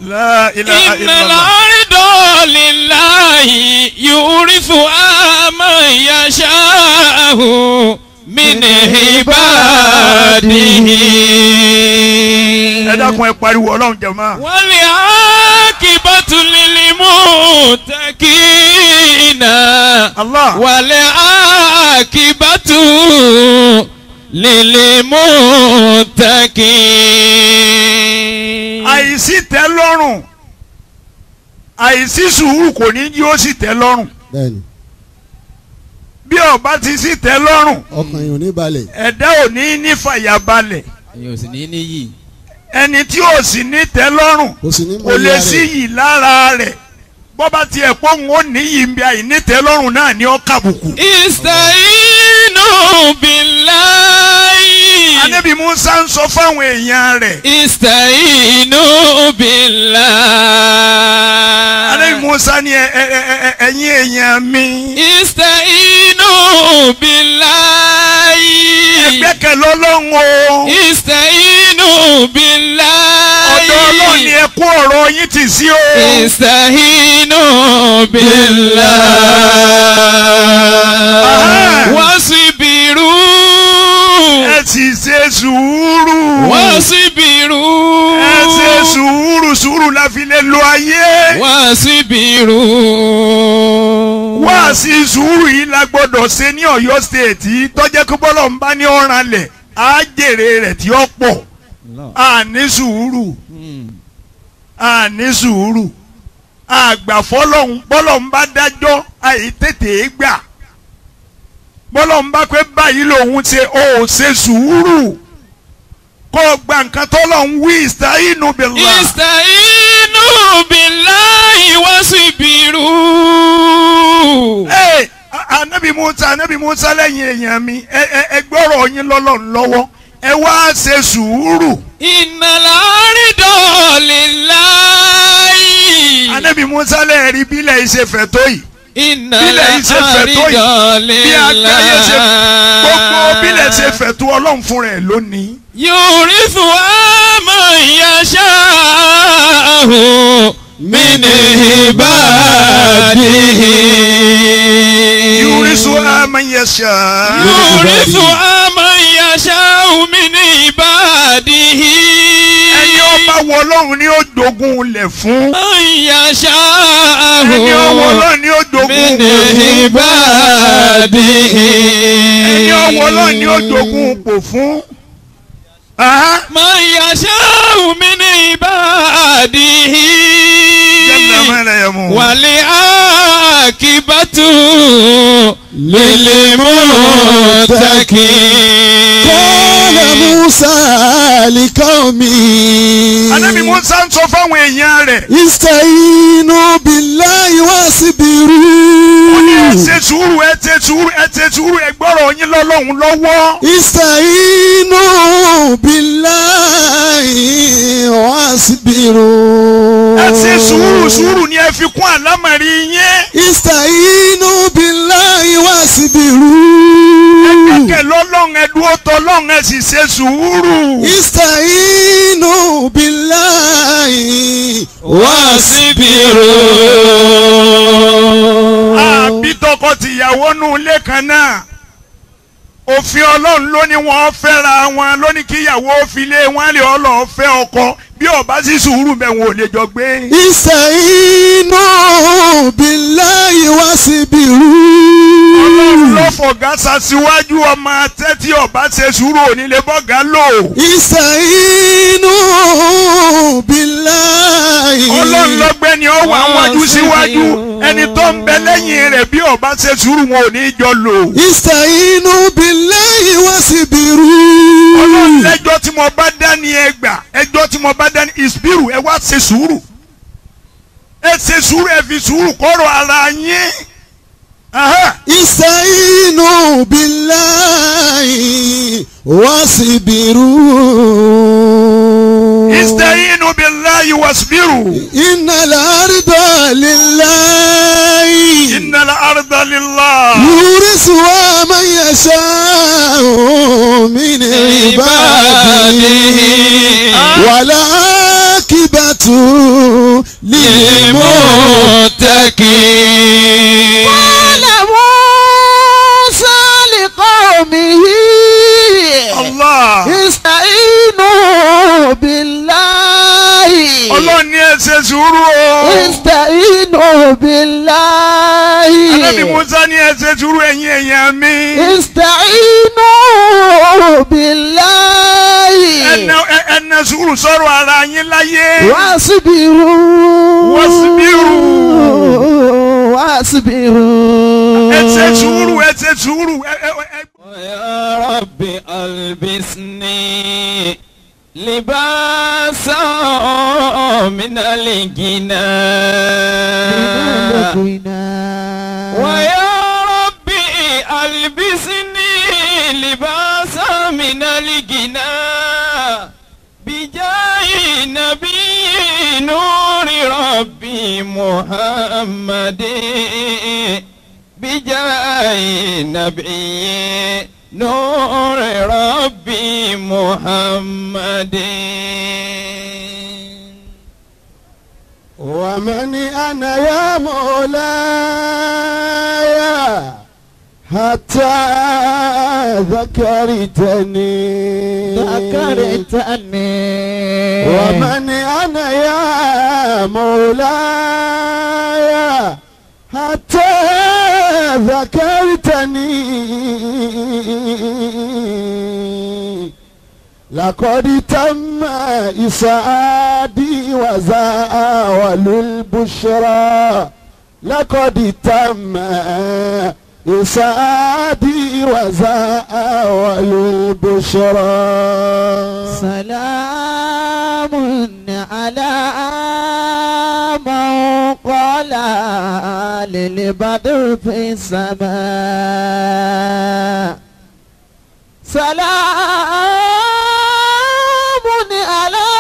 La ilaha illallah. Innal arda lillahi yurithuha man yasha'u min ibadihi. Ẹ dákun ẹ pariwo Ọlọ́run jẹ̀mọ́. Wal aqibatu lil muttaqina. Allah. Wal aqibatu lil muttaqin. Àìsí tẹ́lọ́rùn, àìsí sùúrù kò ní jí ó sì tẹ́lọ́rùn. Bẹ́ẹ̀ni. Bí ó bá ti sí tẹ́lọ́rùn, ọkàn yìí ò ní balẹ̀. Ẹ̀dá ò ní ní fàyàbalẹ̀. Ẹ̀yin ò sì ní níyì. Ẹni tí ò sì ní tẹ́lọ́rùn kò lè sí yìí lára rẹ̀. Bọ́ bá tiẹ̀ pọ́n ó níyì ń bí àìní tẹ́lọ́rùn náà ní ó kàbùkù. Ista'inu billahi. Ànábì Musa ń sọ fáwọn èèyàn rẹ̀. Ista'inu billah. Ànábì Musa ní ẹ̀yin èèyàn mi. Ista'inu billahi. Ẹ gbẹ́kẹ̀ lọ́lọ́run o. Ista'inu billahi. Ọ̀dọ̀ Ọlọ́run ni ẹ kó ọ̀rọ̀ yín tì sí o. Ista'inu billah. Wasbiru. Ẹ sì ṣe sùúrù. Wasbiru. Ẹ ṣe sùúrù, sùúrù la fi lè lo ayé. Wasbiru. Wá sí sùúrù yìí la gbọ́dọ̀ ṣe ní Ọ̀yọ́ state tó jẹ́ kó bọ́lọ̀ ń bá ní ọ̀ràn lẹ̀ á jèrè rẹ̀ tí ó pọ̀. A ní sùúrù, a ní sùúrù, àgbà fọlọ́hún bọ́lọ̀ ń bá dájọ́ àyè tètè gbà. Bọ́lọ̀ ń bá pé báyìí lòun ṣe ó ṣe sùúrù kó o gba nǹkan tọ́lọ̀ ń wí. Ista'inu billah. Ista'inu billahi wasbiru. Ee, Anabi Musa, Anabi Musa lẹ́yìn èèyàn mi, ẹ gbọ́rọ̀ yín lọ́lọ́run lọ́wọ́, ẹ wá ṣe sùúrù. Innal arda lillahi. Anabi Musa lẹ́ẹ̀rí bílẹ̀ ìṣe fẹ̀ tó yìí. Innal Bílẹ̀ ìṣe fẹ̀ tó yìí. arda Bí àgbáyé ṣe gbogbo bílẹ̀ ṣe lillahi. fẹ̀ tó Ọlọ́run fún rẹ̀ lónìí. Yurithuha man yasha'u min ibadihi. Yurithuha man yasha. Yurithuha man yasha'u min ibadihi. Ẹni ó bá wọ Ọlọ́run ni ó jogún lẹ̀ fún. Man yasha'u Ẹni ó wọ Ọlọ́run ni ó jogún min pò fún. ibadihi. Ẹni ó wọ Ọlọ́run ni ó jogún pò fún. Aha. Man yasha'u min ibadihi. Jalla ma la yamun. Wal-'aqibatu lil-muttaqin. قال موسى لقومه Ànábì Musa ń sọ fáwọn èèyàn rẹ̀. استعينوا بالله Ó ní ẹ واصبروا ṣe sùúrù, ẹ ṣe sùúrù, ẹ ṣe sùúrù, ẹ gbọ́rọ̀ yín lọ́lọ́run lọ́wọ́. استعينوا بالله واصبروا Ẹ ṣe sùúrù, sùúrù ni ẹ fi kún àlámọ̀rí yín. استعينوا بالله واصبروا Ẹ gbẹ́kẹ̀ lọ́lọ́run, ẹ dúró tọ́lọ́run, ẹ sì ṣe sùúrù. استعينوا بالله Wasbiru. Àbí tọkọ-tìyàwó nù ilé kan náà. Òfin Ọlọ́run ló ní wọ́n fẹ́ra wọn, ló ní kíyàwó fi lé wọn lè ọlọ́ọ̀ fẹ́ ọkọ, bí ó bá sí sùúrù bẹ́ẹ̀ wọn ò lè jọ gbé. استعينوا بالله واصبروا Ọlọ́run ló fọ̀gá ṣaṣíwájú ọmọ tẹ́tí ọba ṣe sùúrù òní lè bọ́gá lò. استعينوا بالله Ọlọ́run lọ́gbẹ́ ni ó wà wájú síwájú ẹni tó ń bẹ lẹ́yìn rẹ̀ bí ọba ṣe sùúrù wọn ò ní jọ lò. استعينوا بالله واصبروا Ọlọ́run lẹ́jọ́ tí mo bá dá ní ẹ gbà, ẹjọ́ tí mo bá dá ní ìsbírù, ẹ wá ṣe sùúrù, ẹ ṣe sùúrù, ẹ fi sùúrù kọ́rọ̀ ara yín. Aha. استعينوا بالله واصبروا Ista'inu billahi wasbiru. إن الأرض لله Innal arda lillah. يورثها من يشاء من عباده والعاقبة Lil-muttaqin. قال موسى لقومه Allah. استعينوا بالله Ọlọ́run ní ẹ ṣe sùúrù o. استعينوا بالله Ànábì Musa ní ẹ ṣe sùúrù ẹ̀yin èèyàn mi. استعينوا بالله Ẹ na sùúrù sọ̀rọ̀ ara yín láyé. واصبروا واصبروا. واصبروا Ẹ ṣe sùúrù, ẹ ṣe sùúrù. Ẹ يا رب ألبسني لباسا من الغنى ويا ربي ألبسني لباسا من الغنى. محمد بجاه نبي نور ربي محمد. ومن أنا يا مولاي حتى ذكرتني ذكرتني. ومن أنا يا مولاي حتى ذكرتني. لقد تم إسعادي وزاول البشرى. لقد تم إسعادي وزاول البشرى. سلام على من قال للبدر في السماء. سلام على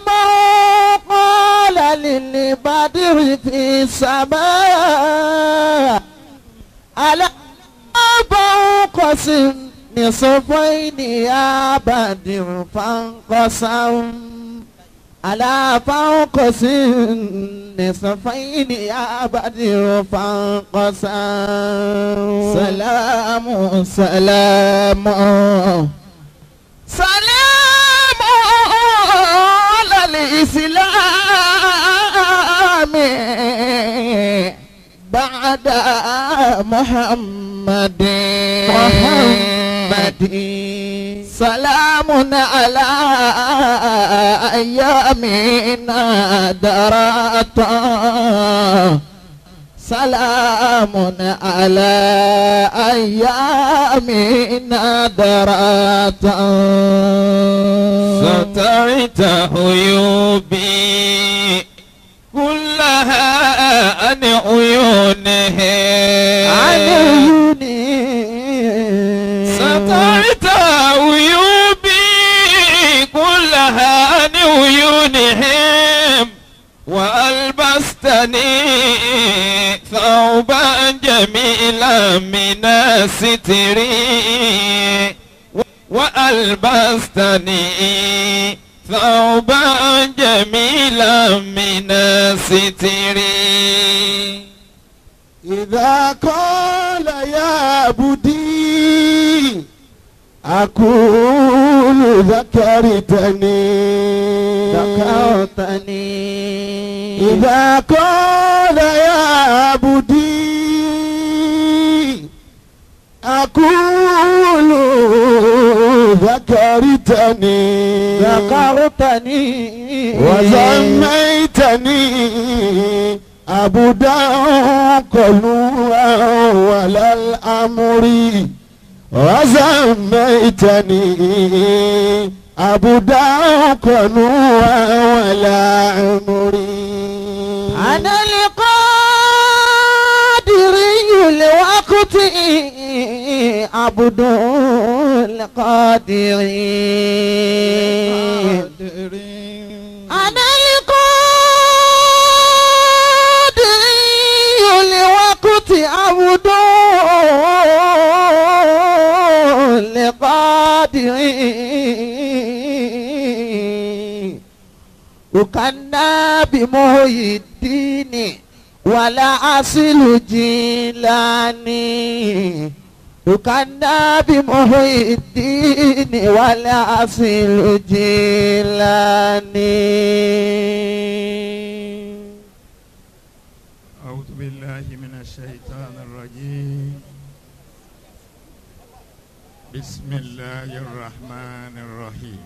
من قال للبدر في السماء. على فانقسم نصفين يا بدر فانقسم. على فانقسم نصفين يا بدر فانقسم. سلام سلام سلام على الإسلام بعد محمد محمد. سلام على أيامنا درات. سلام على أيامنا درات. سترت عيوبي كلها عن عيونه عن عيوني. سترت عيوبي كلها عن عيونهم وألبستني ثوبا جميلا من الستر. وألبستني ثوبا جميلا من الستر. إذا قال يا عبدي أقول ذكرتني ذكرتني. إذا قال يا عبدي أقول ذكرتني ذكرتني. وسميتني عبدا قلوبا ولا الأمر. وسميتني عبدا قلوبا ولا أمر. أنا القادري الوقت عبد القادر. أنا القادري الوقت عبد القادر. وكنا بمحي الدين ولا أصل جيلاني. وكنا بمحي الدين ولا أصل جيلاني. أعوذ بالله من الشيطان الرجيم. بسم الله الرحمن الرحيم.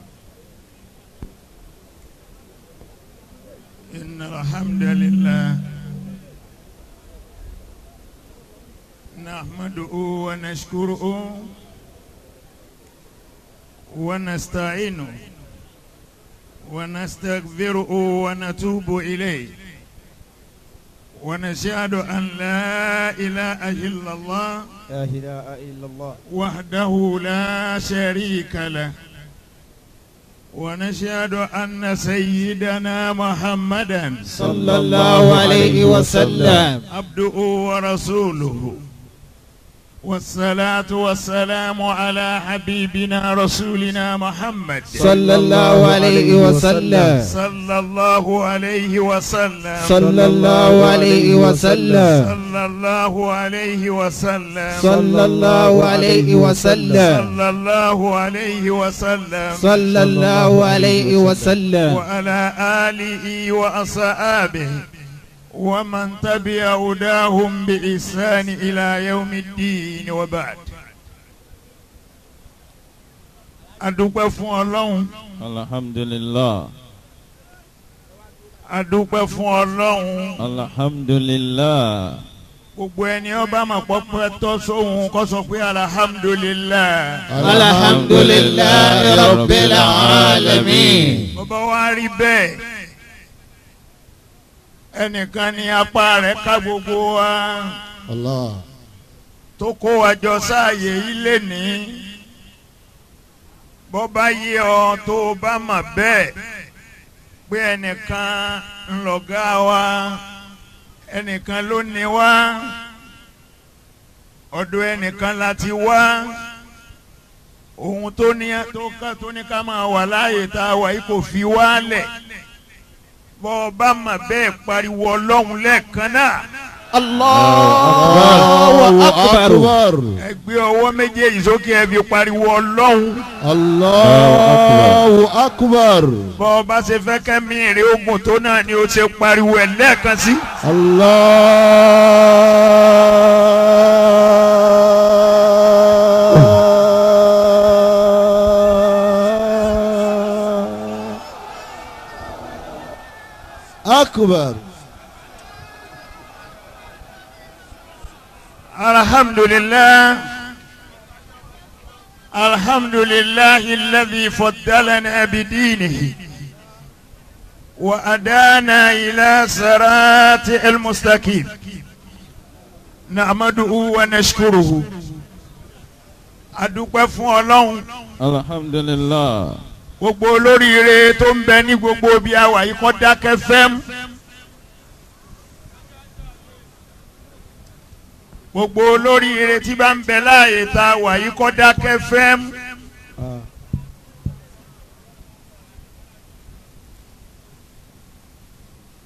إن الحمد لله نحمده ونشكره ونستعينه ونستغفره ونتوب إليه ونشهد أن لا إله إلا الله لا إله إلا الله وحده لا شريك له ونشهد أن سيدنا محمدا صلى الله عليه وسلم عبده ورسوله والصلاة والسلام على حبيبنا رسولنا محمد صلى الله عليه وسلم صلى الله عليه وسلم صلى الله عليه وسلم صلى الله عليه وسلم صلى الله عليه وسلم صلى الله عليه وسلم صلى الله عليه وسلم وعلى آله وأصحابه ومن تبع هداهم بإحسان إلى يوم الدين وبعد. Adúpẹ́ fún Ọlọ́run. Alhamdulillah. Adúpẹ́ fún Ọlọ́run. Alhamdulillah. Gbogbo ẹni ó bá mọ̀ pọ́pẹ́ tọ́ sóhun kó sọ pé alhamdulillah. Alhamdulillah rabbil alamin. Bọ́bá wa rí bẹ́ẹ̀, ẹnìkan ní apá rẹ̀ ká gbogbo wa. Allah. Tó kó wa jọ sáàyè ilé ní. Bọ́bá yé ọ tó o bá mọ̀ bẹ́ẹ̀ pé ẹnìkan ńlọgá wa, ẹnìkan ló ní wá, ọ̀dọ̀ ẹnìkan la ti wá, ohun tó ní tó ní ká máa wà láàyè tá a wà yìí kò fi wá lẹ̀. Bọ́ bá mà bẹ́ẹ̀ pariwo Ọlọ́run lẹ́ẹ̀kan náà. Allahu akbar. Ẹ gbé ọwọ́ méjèèjì sókè ẹ fi pariwo Ọlọ́run. Allahu akbar. Bọ́ bá ṣe fẹ́ kẹ́mi ìrìn ogun tó náà ni ó ṣe pariwo ẹ̀ lẹ́ẹ̀kan sí. Allah akbar. Alhamdulillah, alhamdulillah alladhi faddalana bidinihi wa adana ila sirati almustaqim na'maduhu wa nashkuruhu. Adúpẹ́ fún Ọlọ́run. Alhamdulillah. Gbogbo olóríire tó ń bẹ ní gbogbo bí a wà yìí kó dákẹ́ fẹ́m. Gbogbo olóríire tí bá ń bẹ láàyè tá a wà yìí kó dákẹ́ fẹ́m.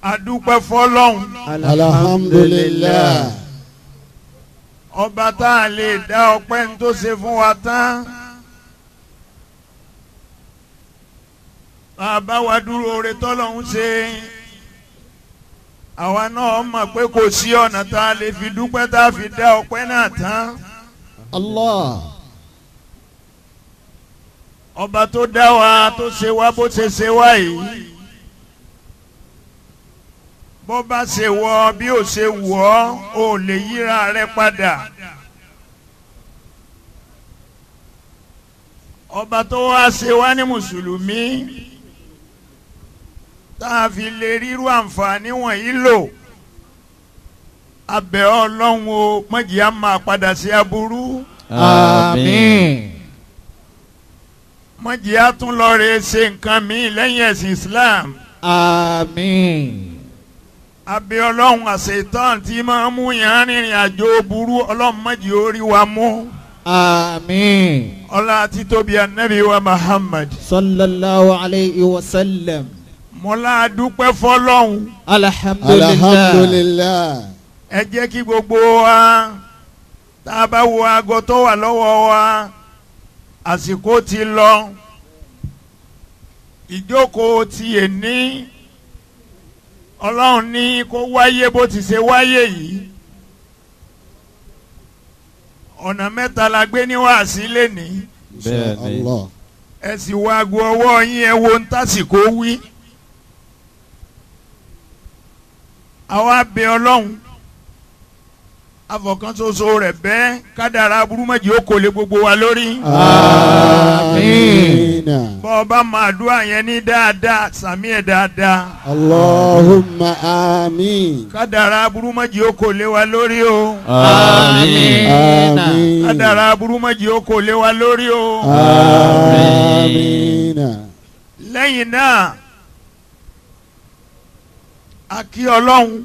Adúpẹ́ fọ́lọ́hun. Alhamdulillah. Ọba tá a lè dá ọpẹ́ ń tó ṣe fún wa tán. Bàbá wa dúró oore tọ́lọ́hún ṣe, àwa náà mọ̀ pé kò sí ọ̀nà tá a lè fi dúpẹ́ tá a fi dá ọpẹ́ náà tán. Allah. Ọba tó dá wa tó ṣe wá bó ṣe ṣe wá yìí, bó bá ṣe wọ bí ó ṣe wọ̀ ọ́, ò lè yíra rẹ padà. Ọba tó wá ṣe wá ní mùsùlùmí tá a fi lè rírú àǹfààní wọ̀nyí lò, abẹ́ Ọlọ́run o, mọ̀jì á máa padà sí aburú. Àmín. Mọ̀jì á tún lọ rè ṣe nǹkan míì lẹ́yìn ẹ̀sìn Islam. Àmín. Abẹ́ Ọlọ́run àṣetán tí máa mú yàn rìnrìn àjò burú, Ọlọ́run mọ̀jì ó rí wa mú. Àmín. Ọlá títóbi Ànábì wa Muhammad sallallahu alayhi wa sallam. Mọ́lá dúpẹ́ fọ́lọ́hun. Alhamdulillah. Alhamdulillah. Ẹ jẹ́ kí gbogbo wa tá a bá wo aago tó wà lọ́wọ́ wa, àsìkò ti lọ. Ìjókòó ti èní, Ọlọ́run ní kó wáyé bó ti ṣe wáyé yìí. Ọ̀nà mẹ́ta la gbé ní wàásí lénìí. Bẹ́ẹ̀ni. Ẹ sì wo aago ọwọ́ yín, ẹ wo ń tásìkò wí. Àwa bẹ̀ Ọlọ́run afọ̀kànṣoṣo rẹ̀ bẹ́ẹ̀ kádàrá aburú méjì ó kò lè gbogbo wa lórí. Àmín. Bọ́ ọ bá máa dúà yẹn ní dáadáa, sàmí ẹ̀ dáadáa. Allahumma àmín. Kádàrá aburú méjì ó kò lè wa lórí o. Àmín. Àmín. Kádàrá aburú méjì ó kò lè wa lórí o. Àmín. Lẹ́yìn náà a kí Ọlọ́run.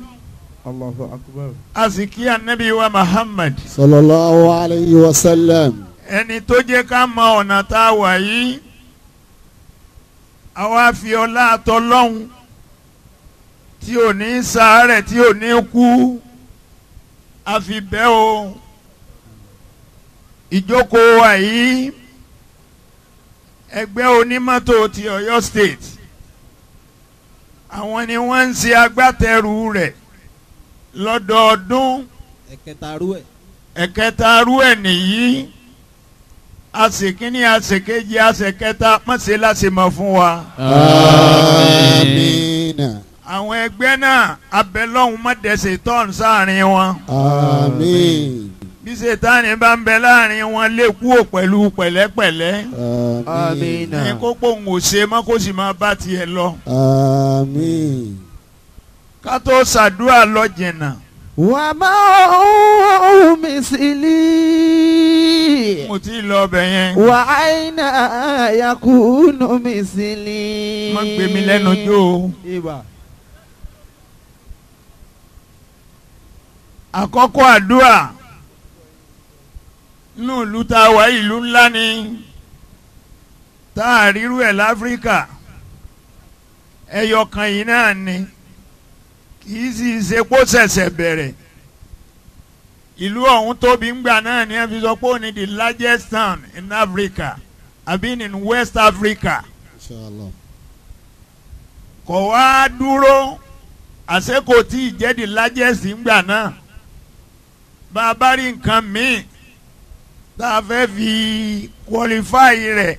Allahu akbar. A sì kí anabi wa Muhammad. Sallallahu alayhi wa sallam. Ẹni tó jẹ́ ká mọ ọ̀nà tá a wà yìí, àwa fi ọlá àtọlọ́hun tí ò ní sàárẹ̀ tí ò ní kú, a fi bẹ́ o. Ìjókòó wa yìí, ẹgbẹ́ onímọ́tò ti Ọ̀yọ́ State, àwọn ni wọ́n ń ṣe agbátẹrù rẹ̀ lọ́dọọdún. Ẹ̀kẹta rú ẹ̀ nìyí. Àṣekínní àṣekejì àṣekẹta mọ̀ṣẹ́ láṣẹ mọ̀ fún wa. Àmín. Àwọn ẹgbẹ́ náà abẹ́lọ́hún má dẹ̀sẹ̀ tọ́ọ̀nù sáàrin wọn. Àmín. Bí Sètáni bá ń bẹ láàrin wọn lè kúrò pẹ̀lú pẹ̀lẹ́pẹ̀lẹ́. Àmín. Ní kó pòun ò ṣe mọ́ kó sì máa bá tiẹ̀ lọ. Àmín. Ká tó ṣàdúrà lọ jìnnà. Wà máa ń mísìlì. Mo ti lọ ọbẹ̀ yẹn. Wà áìnà yakunu mísìlì. Má gbé mi lẹ́nu jó o. Àkọ́kọ́ àdúrà nínú ìlú tá a wà, ìlú ńlá ni tá a rírú ẹ̀ láfíríkà, ẹyọ kan yìí náà ni, kì í sì ṣe kó ṣẹ̀ṣẹ̀ bẹ̀rẹ̀. Ìlú ọ̀hún tóbi ńgbà náà ni ẹ fi sọ pé ó ní the largest town in Africa àbí in West Africa. Inshallah. Kò wá dúró, àṣé kò tí ì jẹ́ the largest ńgbà náà. Bá a bá rí nǹkan míì tá a fẹ́ fi qualify rẹ̀,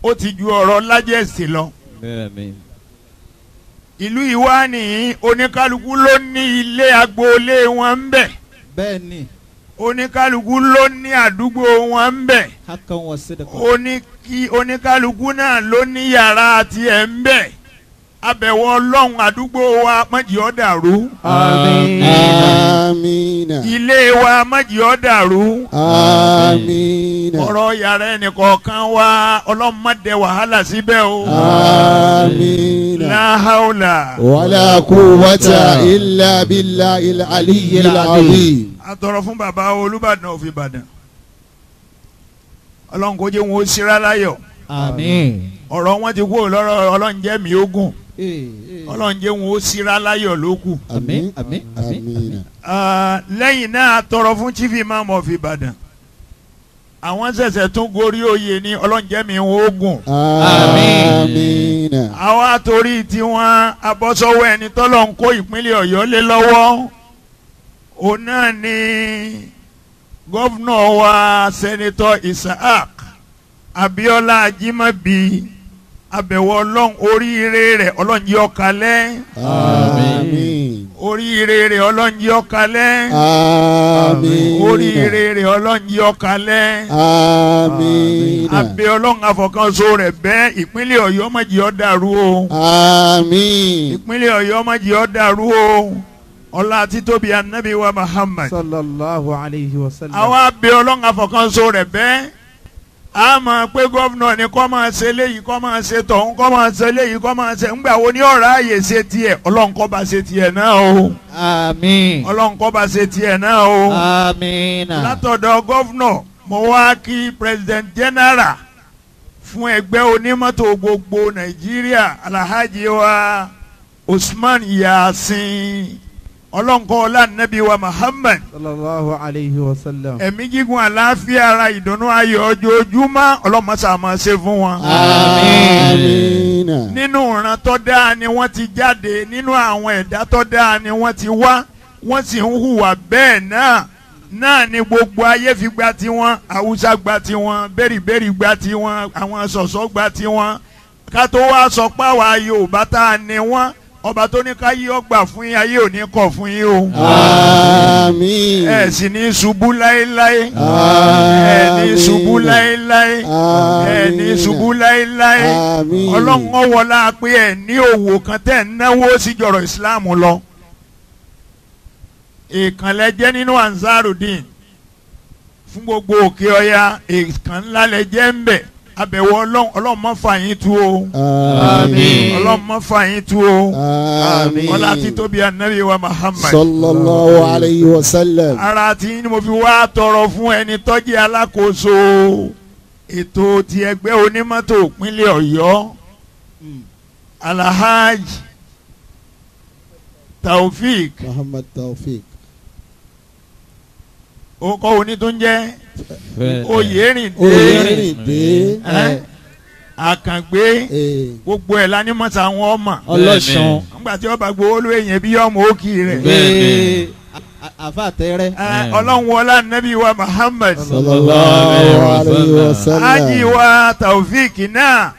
ó ti ju ọ̀rọ̀ largest lọ. Ìlú ìwá nìyí, oníkálukú ló ní ilé agboolé wọn ń bẹ. Bẹ́ẹ̀ni. Oníkálukú ló ní àdúgbò wọn ń bẹ. Oníkálukú náà ló ní yàrá tiẹ̀ ń bẹ. Abẹ̀wò Ọlọ́run, àdúgbò wa má jẹ́ ó dàrú. Àmín. Àmín. Ilé wa má jẹ́ ó dàrú. Àmín. Ọ̀rọ̀ yàrá ẹnìkọ̀ọ̀kan wa, Ọlọ́run má dẹ wàhálà síbẹ̀ o. Àmín. La hawla wala quwwata illa billahil aliyyil azim. A tọrọ fún bàbá Olúbàdàn of Ìbàdàn, Ọlọ́run kó jẹ́ wọn ó ṣíra láyọ̀. Àmín. Ọ̀rọ̀ wọn ti kú lọ́rọ̀, Ọlọ́run jẹ́ mi ogun, Ọlọ́run jẹ́ wọn ó ṣíra láyọ̀ ló kù. Àmín. Àmín. Àmín. Lẹ́yìn náà a tọrọ fún Chief Imam of Ìbàdàn, àwọn ṣẹ̀ṣẹ̀ tún gorí oyè ní, Ọlọ́run jẹ́ mi wọn ogun. Àmín. Àwa torí tiwọn abọ́sọ́wọ́ ẹni tọ́lọ́ ń kó ìpínlẹ̀ Ọ̀yọ́ lé lọ́wọ́, òun náà ni gọ́vnọ̀ wa Sẹ́nitọ́ Isaac Abiola Ajimobi. Abẹ̀wò Ọlọ́run, oríire rẹ̀ Ọlọ́run jẹ́ ó kalẹ̀. Àmín. Oríire rẹ̀ Ọlọ́run jẹ́ ó kalẹ̀. Àmín. Oríire rẹ̀ Ọlọ́run jẹ́ ó kalẹ̀. Àmín. Abẹ́ Ọlọ́run àfọkànso rẹ̀ bẹ́ẹ̀, ìpínlẹ̀ Ọ̀yọ́ má jẹ́ ó dàrú o. Àmín. Ìpínlẹ̀ Ọ̀yọ́ má jẹ́ ó dàrú o. Ọlá títóbi anabi wa Muhammad sallallahu alayhi wa sallam. Àwa abẹ́ Ọlọ́run àfọkànso rẹ̀ bẹ́ẹ̀, a máa pé gọ́vnọ̀ ni kọ́ máa ṣe léyìí, kọ́ máa ṣe tọ̀hún, kọ́ máa ṣe léyìí, kọ́ máa ṣe ńgbà wo ní ọ̀rọ̀ ààyè ṣe tiẹ̀, Ọlọ́run kó bá ṣe tiẹ̀ náà o. Àmín. Ọlọ́run kó bá ṣe tiẹ̀ náà o. Àmín. Látọ̀dọ̀ gọ́vnọ̀ mo wá kí president general fún ẹgbẹ́ onímọ́tò gbogbo Nàìjíríà, Alhaji wa Usman Yasin, Ọlọ́run kó ọlá nàbí wa Muhammad sallallahu alayhi wa sallam. Ẹ̀mí gígùn, àlàáfíà ara, ìdùnnú ayọ̀ ojoojúmọ́, Ọlọ́run má ṣe máa ṣe fún wọn. Àmín. Nínú ìran tó dáa ni wọ́n ti jáde, nínú àwọn ẹ̀dá tó dáa ni wọ́n ti wá, wọ́n sì ń hùwà bẹ́ẹ̀ náà náà ni gbogbo ayé fi gba tiwọn, Haúsá gba tiwọn, bẹ́rìbẹ́rì gba tiwọn, àwọn sọ̀sọ́ gba tiwọn, ká tó wá sọ pé àwa Yorùbá tá a ní wọn, ọba tó ní ká yí ọgbà fún yín, ayé ò ní kọ̀ fún yín o. Àmín. Ẹ sì ní ṣubú láéláé. Ẹ ní ṣubú láéláé. Ẹ ní ṣubú láéláé. Àmín. Ọlọ́run ọwọ́lá pé ẹ ní òwò kan tẹ̀ ń náwó síjọ̀rọ̀ Ìsìláàmù lọ. Ìkànlẹ̀ jẹ́ nínú Ansarudeen fún gbogbo òkè ọya, ìkàn ńlá lẹ jẹ́ ń bẹ̀. Àbẹ̀wò Ọlọ́run, Ọlọ́run má fà yín tú o. Àmín. Ọlọ́run má fà yín tú o. Àmín. Ọlá títóbi Ànábì wa Muhammad. Sallallahu alayhi wa sallam. Ara tí mo fi wá tọrọ fún ẹni tó jẹ́ alákòóso ètò ti ẹgbẹ́ onímọ́tò ìpínlẹ̀ Ọ̀yọ́, Alhaji Taofik Muhammad Taofik. Orúkọ oní tó ń jẹ́ Oyèrìndé. Oyèrìndé. Àkàngbé. Gbogbo ẹ̀ lánímọ̀tà àwọn ọmọ. Ọlọ́sàn. Nígbà tí ọba gbowó ló èèyàn bí ọmọ òkì rẹ̀. Àfa tẹ́rẹ́. Ọlọ́run wọlá Nábì wa Muhammad. Sallallahu alayhi wa sallam. Ájì wa Taofik náà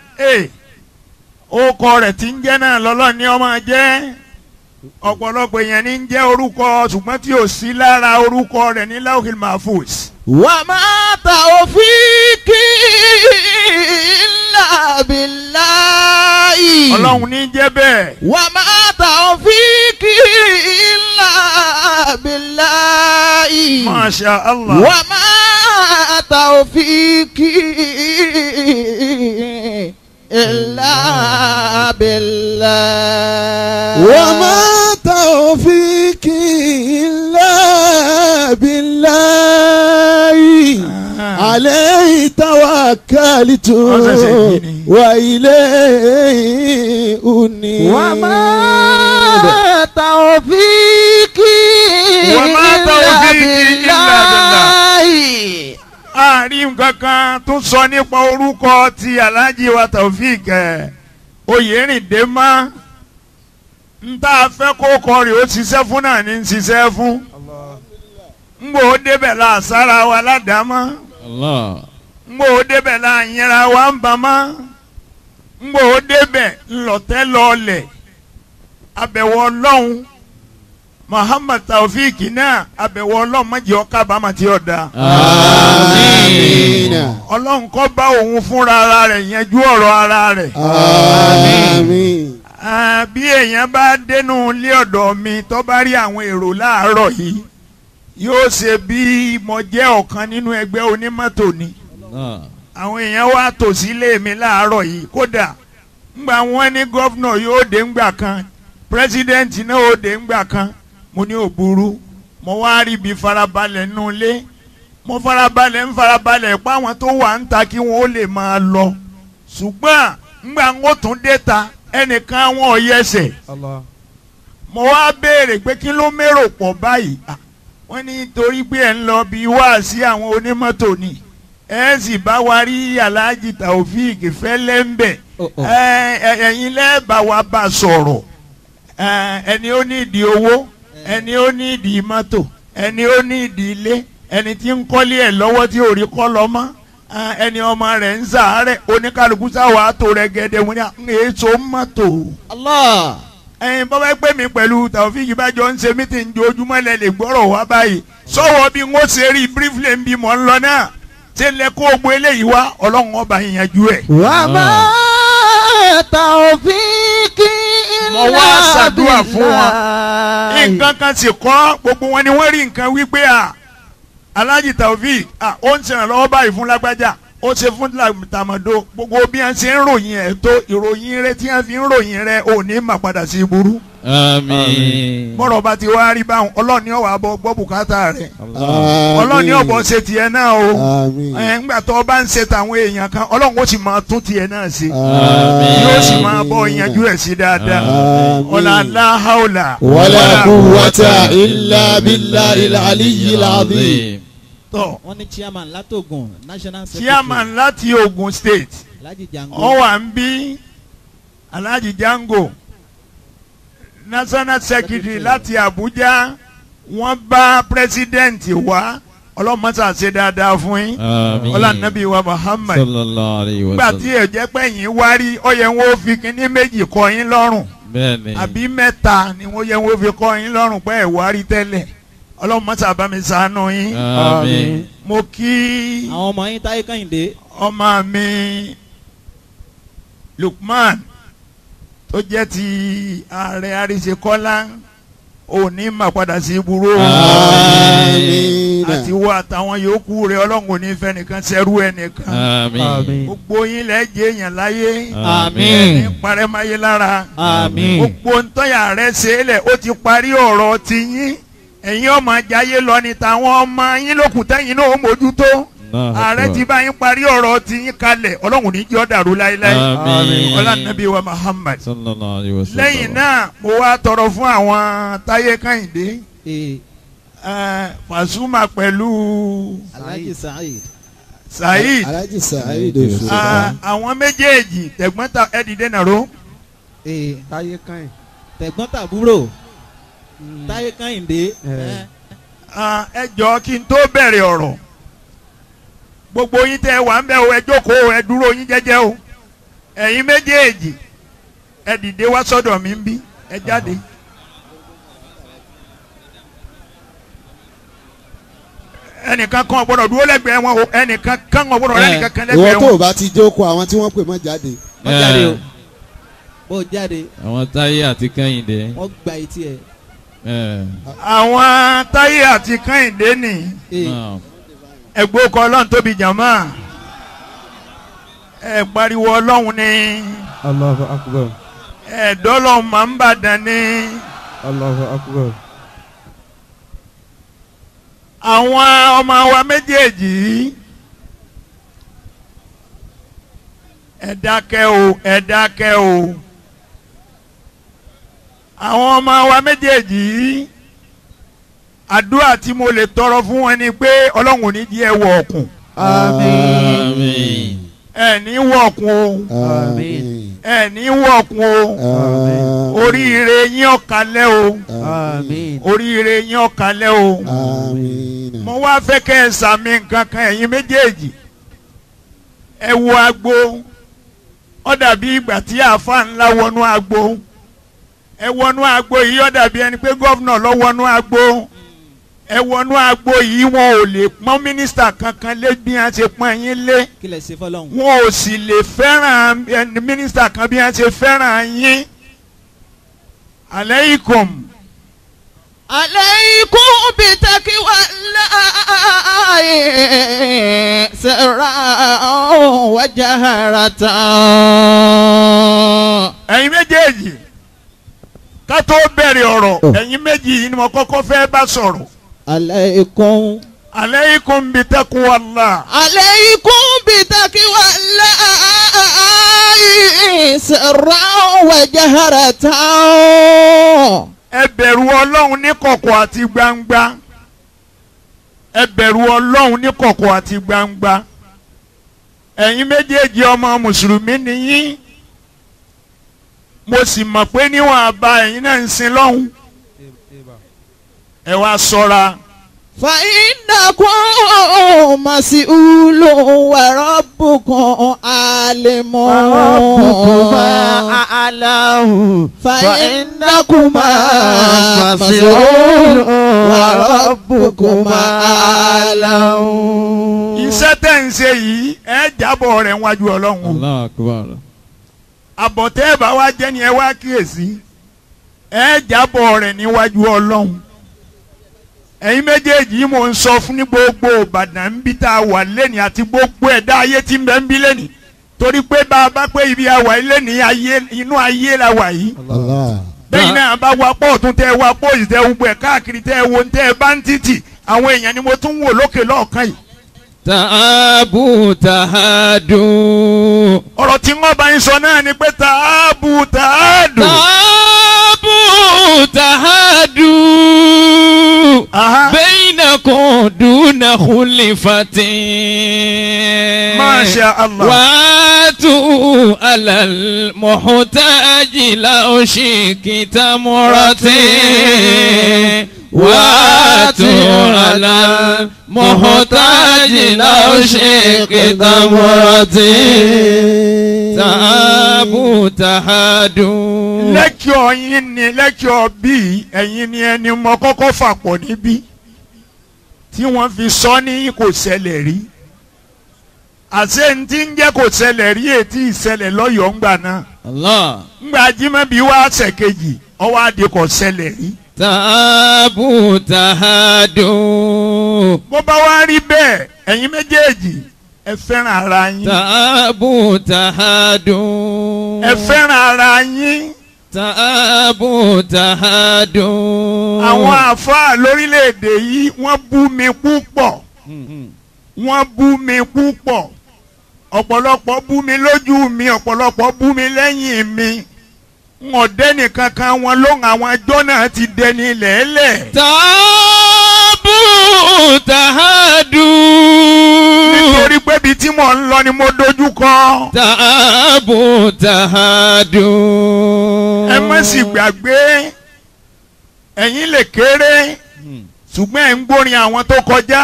orúkọ rẹ̀ tí ń jẹ́ náà lọ́lọ́ ni ọmọ jẹ́. Ọ̀pọ̀lọpọ̀ èèyàn ní ń jẹ́ orúkọ ṣùgbọ́n tí ò sí lára orúkọ rẹ̀ ní Lauhil Mahfuz. Wa ma tawfiki illa billahi. Ọlọ́run ní jẹ́ bẹ́ẹ̀. Wa ma tawfiki illa billahi. Masha Allah. Wa ma tawfiki illa billah. Wa ma tawfiki illa billahi. Alayhi tawakkaltu wa ilayhi unib. Wa ma tawfiki illa billahi. Àárín nǹkan kan tó sọ nípa orúkọ ti Alhaji wa Taofik Oyèrìndé mọ́. N tá a fẹ́ kó kọ rè ó ṣiṣẹ́ fún náà ní ń ṣiṣẹ́ fún. N gbò ó débẹ̀ la sára wa ládàámọ́. N gbò ó débẹ̀ la yẹra wa ń ba mọ́. N gbò ó débẹ̀ ńlọtẹ́ lọ́ọ̀lẹ̀. Àbẹ̀wò Ọlọ́run Muhammad Taofik náà àbẹ̀wò Ọlọ́run má jẹ́ ó kábàámọ̀ tí ó da. Àmín. Ọlọ́run kó bá òun fúnra ara rẹ̀ yanjú ọ̀rọ̀ ara rẹ̀. Àmín. Bí èèyàn bá dénú ilé ọ̀dọ̀ mi tó bá rí àwọn èrò láàárọ̀ yìí yóò ṣe bí mo jẹ́ ọ̀kan nínú ẹgbẹ́ onímọ́tò ni. Àwọn èèyàn wá tò sílé mi láàárọ̀ yìí kódà ńgbà wọ́n ní gọ́fúnà yóò dé ńgbà kan pírẹ́sídẹ́ǹtì náà ó dé ńgbà kan mo ní ò burú mo wá rí ibi farabalẹ̀ nínú ilé mo farabalẹ̀ ń farabalẹ̀ pa àwọn tó wà ń ta kí wọ́n ó lè máa lọ ṣùgbọ́n ńgbà ń ó tún dé ta ẹnìkan wọn ò yẹsẹ̀ mo wá béèrè pé kí ló mérò pọ̀ báyìí wọ́n ní torí pé ẹ̀ ń lọ bí wá sí àwọn onímọ́tò ni ẹ sì bá wa rí Alhaji Taofik Fẹ́lẹ́ńbẹ̀ ẹ̀yin lẹ́ẹ̀bà wa bá sọ̀rọ̀ ẹni ó ní ìdí owó ẹni ó ní ìdí mọ́tò ẹni ó ní ìdí ilé ẹni tí ń kọ́lé ẹ̀ lọ́wọ́ tí ò rí kọ́ lọ mọ́ ẹni ọmọ rẹ̀ ń sàárẹ̀ oníkálukú sáwà tó rẹ̀ gẹ́dẹ́ wọn ní èso mọ́tò. Allah. Ẹ̀yin bọ́ bá pè mí pẹ̀lú Taofik bá jọ ń ṣe mítìn ojoojúmọ́ lẹ lè gbọ́rọ̀ wá báyìí sọ́wọ́ bí n ó ṣe rí briefly ń bí mọ̀ ń lọ náà ṣe lẹ kó gbogbo eléyìí wá Ọlọ́run ọba ìyànjú ẹ̀. Wa ma tawfiki mo wá ṣàdúrà fún wọn nǹkan kan sì kọ́ gbogbo wọn ni wọ́n rí nǹkan wípé à Alhaji Taofik ó ń ṣèrànlọ́wọ́ báyìí fún lágbájá ó ṣe fún tàmọ̀dó gbogbo bí wọ́n ṣe ń ròyìn ẹ̀ tó ìròyìn rẹ tí wọ́n fi ń ròyìn rẹ ò ní mà padà sí burú. Àmín. Bọ́rọ̀ bá ti wá rí báwọn Ọlọ́run ni ó wá bọ́ gbọ́ bùkátà rẹ̀ Ọlọ́run ni ó bọ́ ṣe tiẹ̀ náà o ńgbà tó bá ń ṣe tàwọn èèyàn kan Ọlọ́run ó sì máa tún tiẹ̀ náà ṣe yóò sì máa bọ́ yanjú ẹ̀ sí dáadáa ọ̀là la haula wala quwwata illa billahil aliyyil azim. Wọ́n ní chairman láti Ògùn national secretary. Chairman láti Ògùn state. Alhaji Jango. Ó wà ń bí Alhaji Jango national secretary láti Abuja wọ́n bá president wá ọlọ́mọ́sà ṣe dáadáa fún yín ọlànàbí wa Muhammad sallallahu alayhi wa nígbà sallam. tí ẹ jẹ́ pé yín wá rí ó yẹ wọ́n fi kíní méjì kọ́ yín lọ́rùn àbí mẹ́ta ni wọ́n yẹ wọ́n fi kọ́ yín lọ́rùn pé ẹ̀ wá rí tẹ́lẹ̀ ọlọ́mọ́sà bá mi ṣàánú yín. Àmín. Mo kí àwọn ọmọ yín Táyé Kẹ́hìndé. ọmọ mi Lukman tó jẹ́ ti ààrẹ Àríṣekọ́lá Ò ní mà padà sí burú o. Àmín. Àti wọ àtàwọn yòókù rẹ Ọlọ́run ò ní fẹ́ nìkan ṣẹrú ẹnìkan. Àmín. Gbogbo yín lẹ́ jẹ́ èèyàn láyé. Àmín. Ní parẹ́máyé lára. Àmín. Gbogbo ntọ́yà rẹ ṣe é lẹ̀ ó ti parí ọ̀rọ̀ ti yín. Ẹ̀yin ọmọ jayé lọ ni tàwọn ọmọ yín lókùn tẹ́yìn náà ó mójútó. Ààrẹ ti bá yín parí ọ̀rọ̀ ti yín kalẹ̀ Ọlọ́run ní jọ́ dàrú láéláé. Àmín. Ọlá nàbí wa Muhammad. Sallallahu alayhi wa sallam. Lẹ́yìn náà mo wá tọrọ fún àwọn Táyé Kẹ́hìndé Pasuma pẹ̀lú Alhaji Saheed. Saheed. Alhaji Saheed Òṣùpá. Àwọn méjèèjì tẹ̀gbọ́n ta ẹ dìde nàró. Táyé Kẹ́hìndé. Tẹ̀gbọ́n tàbúrò Táyé Kẹ́hìndé. Ẹ jọ̀ọ́ kí n tó bẹ̀rẹ̀ ọ̀rọ̀ gbogbo yín tẹ́ wà ń bẹ̀ o ẹ jókòó ẹ dúró yín jẹ́jẹ́ o ẹ̀yin méjèèjì ẹ dìde wá sọ́dọ̀ mi ń bí ẹ jáde. Ẹnìkan kan gbọ́dọ̀ dúró lẹ́gbẹ̀ẹ́ wọn o ẹnìkan kan gbọ́dọ̀ ẹnìkan kan lẹ́gbẹ̀ẹ́ wọn. Ìwọ tó o bá ti jókòó àwọn tí wọ́n pè mọ́ jáde. Wọ́n jáde o bó jáde. Àwọn Táyé àti Kẹ́hìndé. Wọ́n gba etí ẹ̀. Àwọn Táyé àti Kẹ́hìndé nì. Ẹgbẹ́ ọkọ̀ Ọlọ́run tóbi jàmá ẹ pariwo Ọlọ́run ni. Allahu Akbar. Ẹ̀ẹ́dọ́lọ́run máa ń bàdàn ni. Allahu Akbar. Àwọn ọmọ wa méjèèjì ẹ dákẹ́ o ẹ dákẹ́ o àwọn ọmọ wa méjèèjì àdúrà tí mo lè tọrọ fún wọn ni pé Ọlọ́run ò ní jẹ́ ẹ wọ ọ̀kùn. Àmín. Ẹ ní wọ ọ̀kùn o. Àmín. Ẹ ní wọ ọ̀kùn o. Oríire yín ọ̀kalẹ̀ o. Àmín. Oríire yín ọ̀kalẹ̀ o. Àmín. Mo wá fẹ́ kẹ́ ẹ sàmì nǹkan kan ẹ̀yin méjèèjì. Ẹ wo agbo ó dàbí ìgbà tí àáfàá ńlá wọnú agbo. Ẹ wọnú agbo yìí ó dàbí ẹni pé gọ́vnà ló wọnú agbo. Ẹ wọnú agbo yìí wọn ò lè pọ́n mínísítà kankan lé bí wọ́n ṣe pọ́n yín lé. Kí lẹ ṣe fọ́lọ́hun. Wọn ò sì lè fẹ́ràn mínísítà kan bí wọ́n ṣe fẹ́ràn yín. Aleikum. Aleikum bi taqwallahi sirran wa jaharatan. Ẹ̀yin méjèèjì ká tó bẹ̀rẹ̀ ọ̀rọ̀ ẹ̀yin méjì yìí ni mo kọ́kọ́ fẹ́ bá sọ̀rọ̀. Aleikum. Aleikum bi taqwallah. Aleikum bi taqwallahi sirran wa jaharatan. Ẹ bẹ̀rù Ọlọ́run ní kọ̀kọ̀ àti gbangba. Ẹ bẹ̀rù Ọlọ́run ní kọ̀kọ̀ àti gbangba. Ẹ̀yin méjèèjì ọmọ mùsùlùmí ni yín. Mo sì mọ̀ pé níwọ̀n àbá ẹ̀yin náà ń sin lọ́hùn. Ẹ wá ṣọ́ra. Fa innakum mas'ulun wa rabbukum alimun. Wa rabbukum a'lamu. Fa innakum mas'ulun wa rabbukum a'lamu. Iṣẹ́ tẹ̀ ń ṣe yìí ẹ jábọ̀ rẹ̀ wájú Ọlọ́run. Allahu Akbar. Àbọ̀tẹ́ ẹ̀ bá wá jẹ́ ni ẹ wá kíyèsí ẹ jábọ̀ rẹ̀ níwájú Ọlọ́run. Ẹ̀yin méjèèjì mò ń sọ fún ní gbogbo Ìbàdàn ń bí tá a wà lẹ́nìí àti gbogbo ẹ̀dá ayé tí ń bẹ ń bí lẹ́nìí torí pé bá a bá pé ibi a wà lẹ́nìí ayé inú ayé la wà yìí. Bẹ́ẹ̀ náà bá wa pọ̀ tún tẹ́ wa pọ̀ yìí tẹ́ gbogbo ẹ̀ káàkiri tẹ́ wo tẹ́ bá ń títì àwọn èèyàn ni mo tún wò lókè lọ́ọ̀kan yìí. Taabu tahadu. Ọ̀rọ̀ tí wọ́n bá ń sọ náà ni pé taabu tahadu. Taabu tahadu. Bainakum duna khulifatin. Masha Allah. Watu alal muhtaji law shikita muratin. Watu alal muhtaji law shikita muratin. Taabu tahadu. Lẹ́kọ̀ọ́ yín ni lẹ́kọ̀ọ́ bíi ẹ̀yin ni ẹni mọ kọ́kọ́ fàpọ̀ níbí tí wọ́n fi sọ ní kò ṣẹlẹ̀ rí àṣẹ ń tí ń jẹ́ kò ṣẹlẹ̀ rí ètí ìṣẹlẹ̀ lọ́yọ̀ọ́ ńgbà náà. Allah. Ńgbà Ajímọ̀bí wá ṣẹ̀ kejì ọwọ́ adé kò ṣẹlẹ̀ rí. Tààbù tàhádù. Bó bá wá rí bẹ́ẹ̀, ẹ̀yin méjèèjì ẹ fẹ́ràn ara yín. Tààbù tàhádù. Ẹ fẹ́ràn ara yín. Tààbù tàhádù. Àwọn àfáà lórílẹ̀‐èdè yìí wọ́n bú mi púpọ̀. Wọ́n bú mi púpọ̀. Ọ̀pọ̀lọpọ̀ bú mi lójú mi, ọ̀pọ̀lọpọ̀ bú mi lẹ́yìn mi. N ò dẹ́nì kankan wọn lóhùn, àwọn ẹjọ́ náà ti dẹni lẹ́lẹ̀. Tààbù tàhádù. Nítorí pé ibi tí mò ń lọ ni mo dojú kọ. Tààbù tàhádù. Ẹ má sì gbàgbé, ẹ̀yin lè kéré, ṣùgbọ́n ẹ̀ ń gbórin àwọn tó kọjá.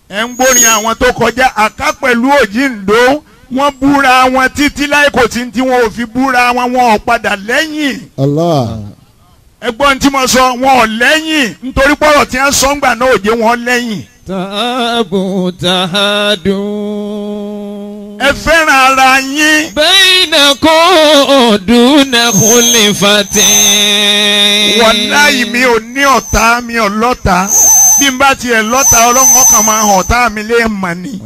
Ẹ̀ ń gbórin àwọn tó kọjá. Àká pẹ̀lú òjìǹdó wọ́n búra wọn títí láì kò tí tí wọn ò fi búra wọn, wọn ò padà lẹ́yìn. Allah. Ẹgbọ́n tí mo sọ, wọn ò lẹ́yìn nítorí pọ̀rọ̀ tí wọ́n sọ ń gbà náà ò jẹ́ wọn lẹ́yìn. Tààbù tàhádù. Ẹ fẹ́ràn ara yín. Bainakum duna khulfatin. Wàláyì mi ò ní ọ̀tá, mi ò lọ́tá. Bí n bá tiẹ̀ lọ́tá, Ọlọ́run ọkàn máa hàn ọ̀tá mi lé mà ní.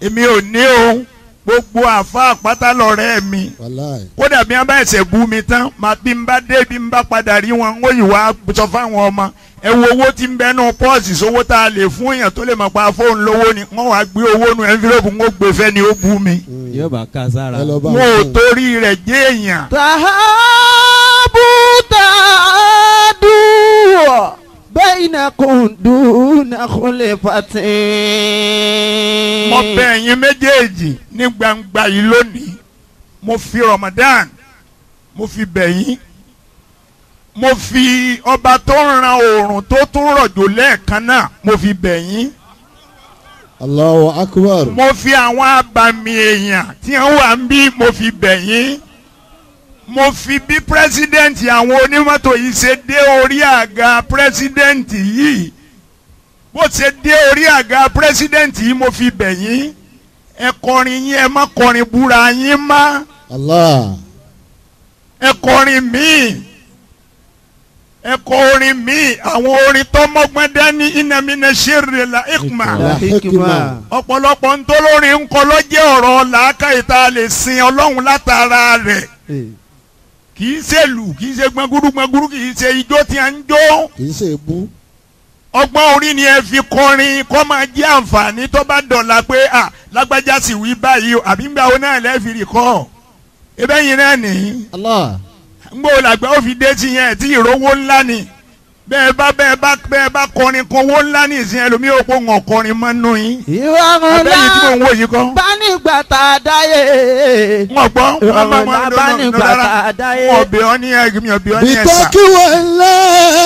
Èmi ò ní o. Gbogbo àfa àpáta lọ̀rẹ́ mi. Kódà bí wọ́n bá ẹsẹ̀ bú mi tán, bí n bá dé, bí n bá padà rí wọn, ó yìí wá sọ fáwọn ọmọ. Ẹ wo owó tí ń bẹnu pọ́ọ̀sì sówó tá a lè fún èèyàn tó lè mọ̀ pa fóònù lówó ni. Wọ́n wá gbé owó nu envelope, ń gbé fẹ́ ni ó bú mi. Yóò bá ká sára. Wọn ò torí rẹ̀ jẹ́ èèyàn. Tàhábù tàádù bainakum duna khulfatin. Mo bẹ̀ ẹ̀yin méjèèjì ní gbangba yìí lónìí. Mo fi Ramadan, mo fi bẹ̀ yín. Mo fi ọba tó ń ran oòrùn tó tún rọ̀jò lẹ́ẹ̀kan náà, mo fi bẹ̀ yín. Allahu Akbar. Mo fi àwọn abàmì èèyàn tí wọ́n wà ń bí, mo fi bẹ̀ yín. Mo fi bí pírẹ́sídẹ̀ǹtì àwọn onímọ́tò yìí ṣe dé orí àga pírẹ́sídẹ̀ǹtì yìí, bó ṣe dé orí àga pírẹ́sídẹ̀ǹtì yìí, mo fi bẹ̀ yín. Ẹ kọrin yín, ẹ má kọrin búra yín má. Allah. Ẹ kọrin míì, ẹ kọ orin míì, àwọn orin tó mọ́gbọ́n dání. Inamina ṣeré la ikma. Ọ̀pọ̀lọpọ̀ ntọ́lórin ń kọ lọ́jẹ́ ọ̀rọ̀ làákàyè tá a lè sin Ọlọ́run látara rẹ̀. Kì í ṣe lù, kì í ṣe gbọ̀ngúrú gbọ̀ngúrú, kì í ṣe ijó tí a ń jó. Kì í ṣe ebú. Ọgbọ́n orí ni ẹ fi kọrin kó máa jẹ́ àǹfààní tó bá dọ̀la pé à lágbájá sì wí báyìí o, àbí ńgbà wo náà lẹ́ẹ̀ fi rì kọ́. Ebe yìí náà nìyí. Allah. Ngbó làgbà ó fi dé sí yẹn tí ìrówó ńlá ni. Bẹ́ẹ̀ bá bẹ́ẹ̀ bá bẹ́ẹ̀ bá kọrin kan owó ńlá ní ìsìn ẹlòmíì ó kó ń kọrin mọ́ nù yín. Abẹ́yìn tí mò ń wò yìí kọ́. Bánigbà tá a dáyé. Wọ́n gbọ́ wọ́n bá wọn lọ́nà rárá. Wọ́n bẹ̀ ọ́ ní ẹ̀gbìn ọ̀bẹ̀ ọ́ ní ẹ̀sà. Bitakiwa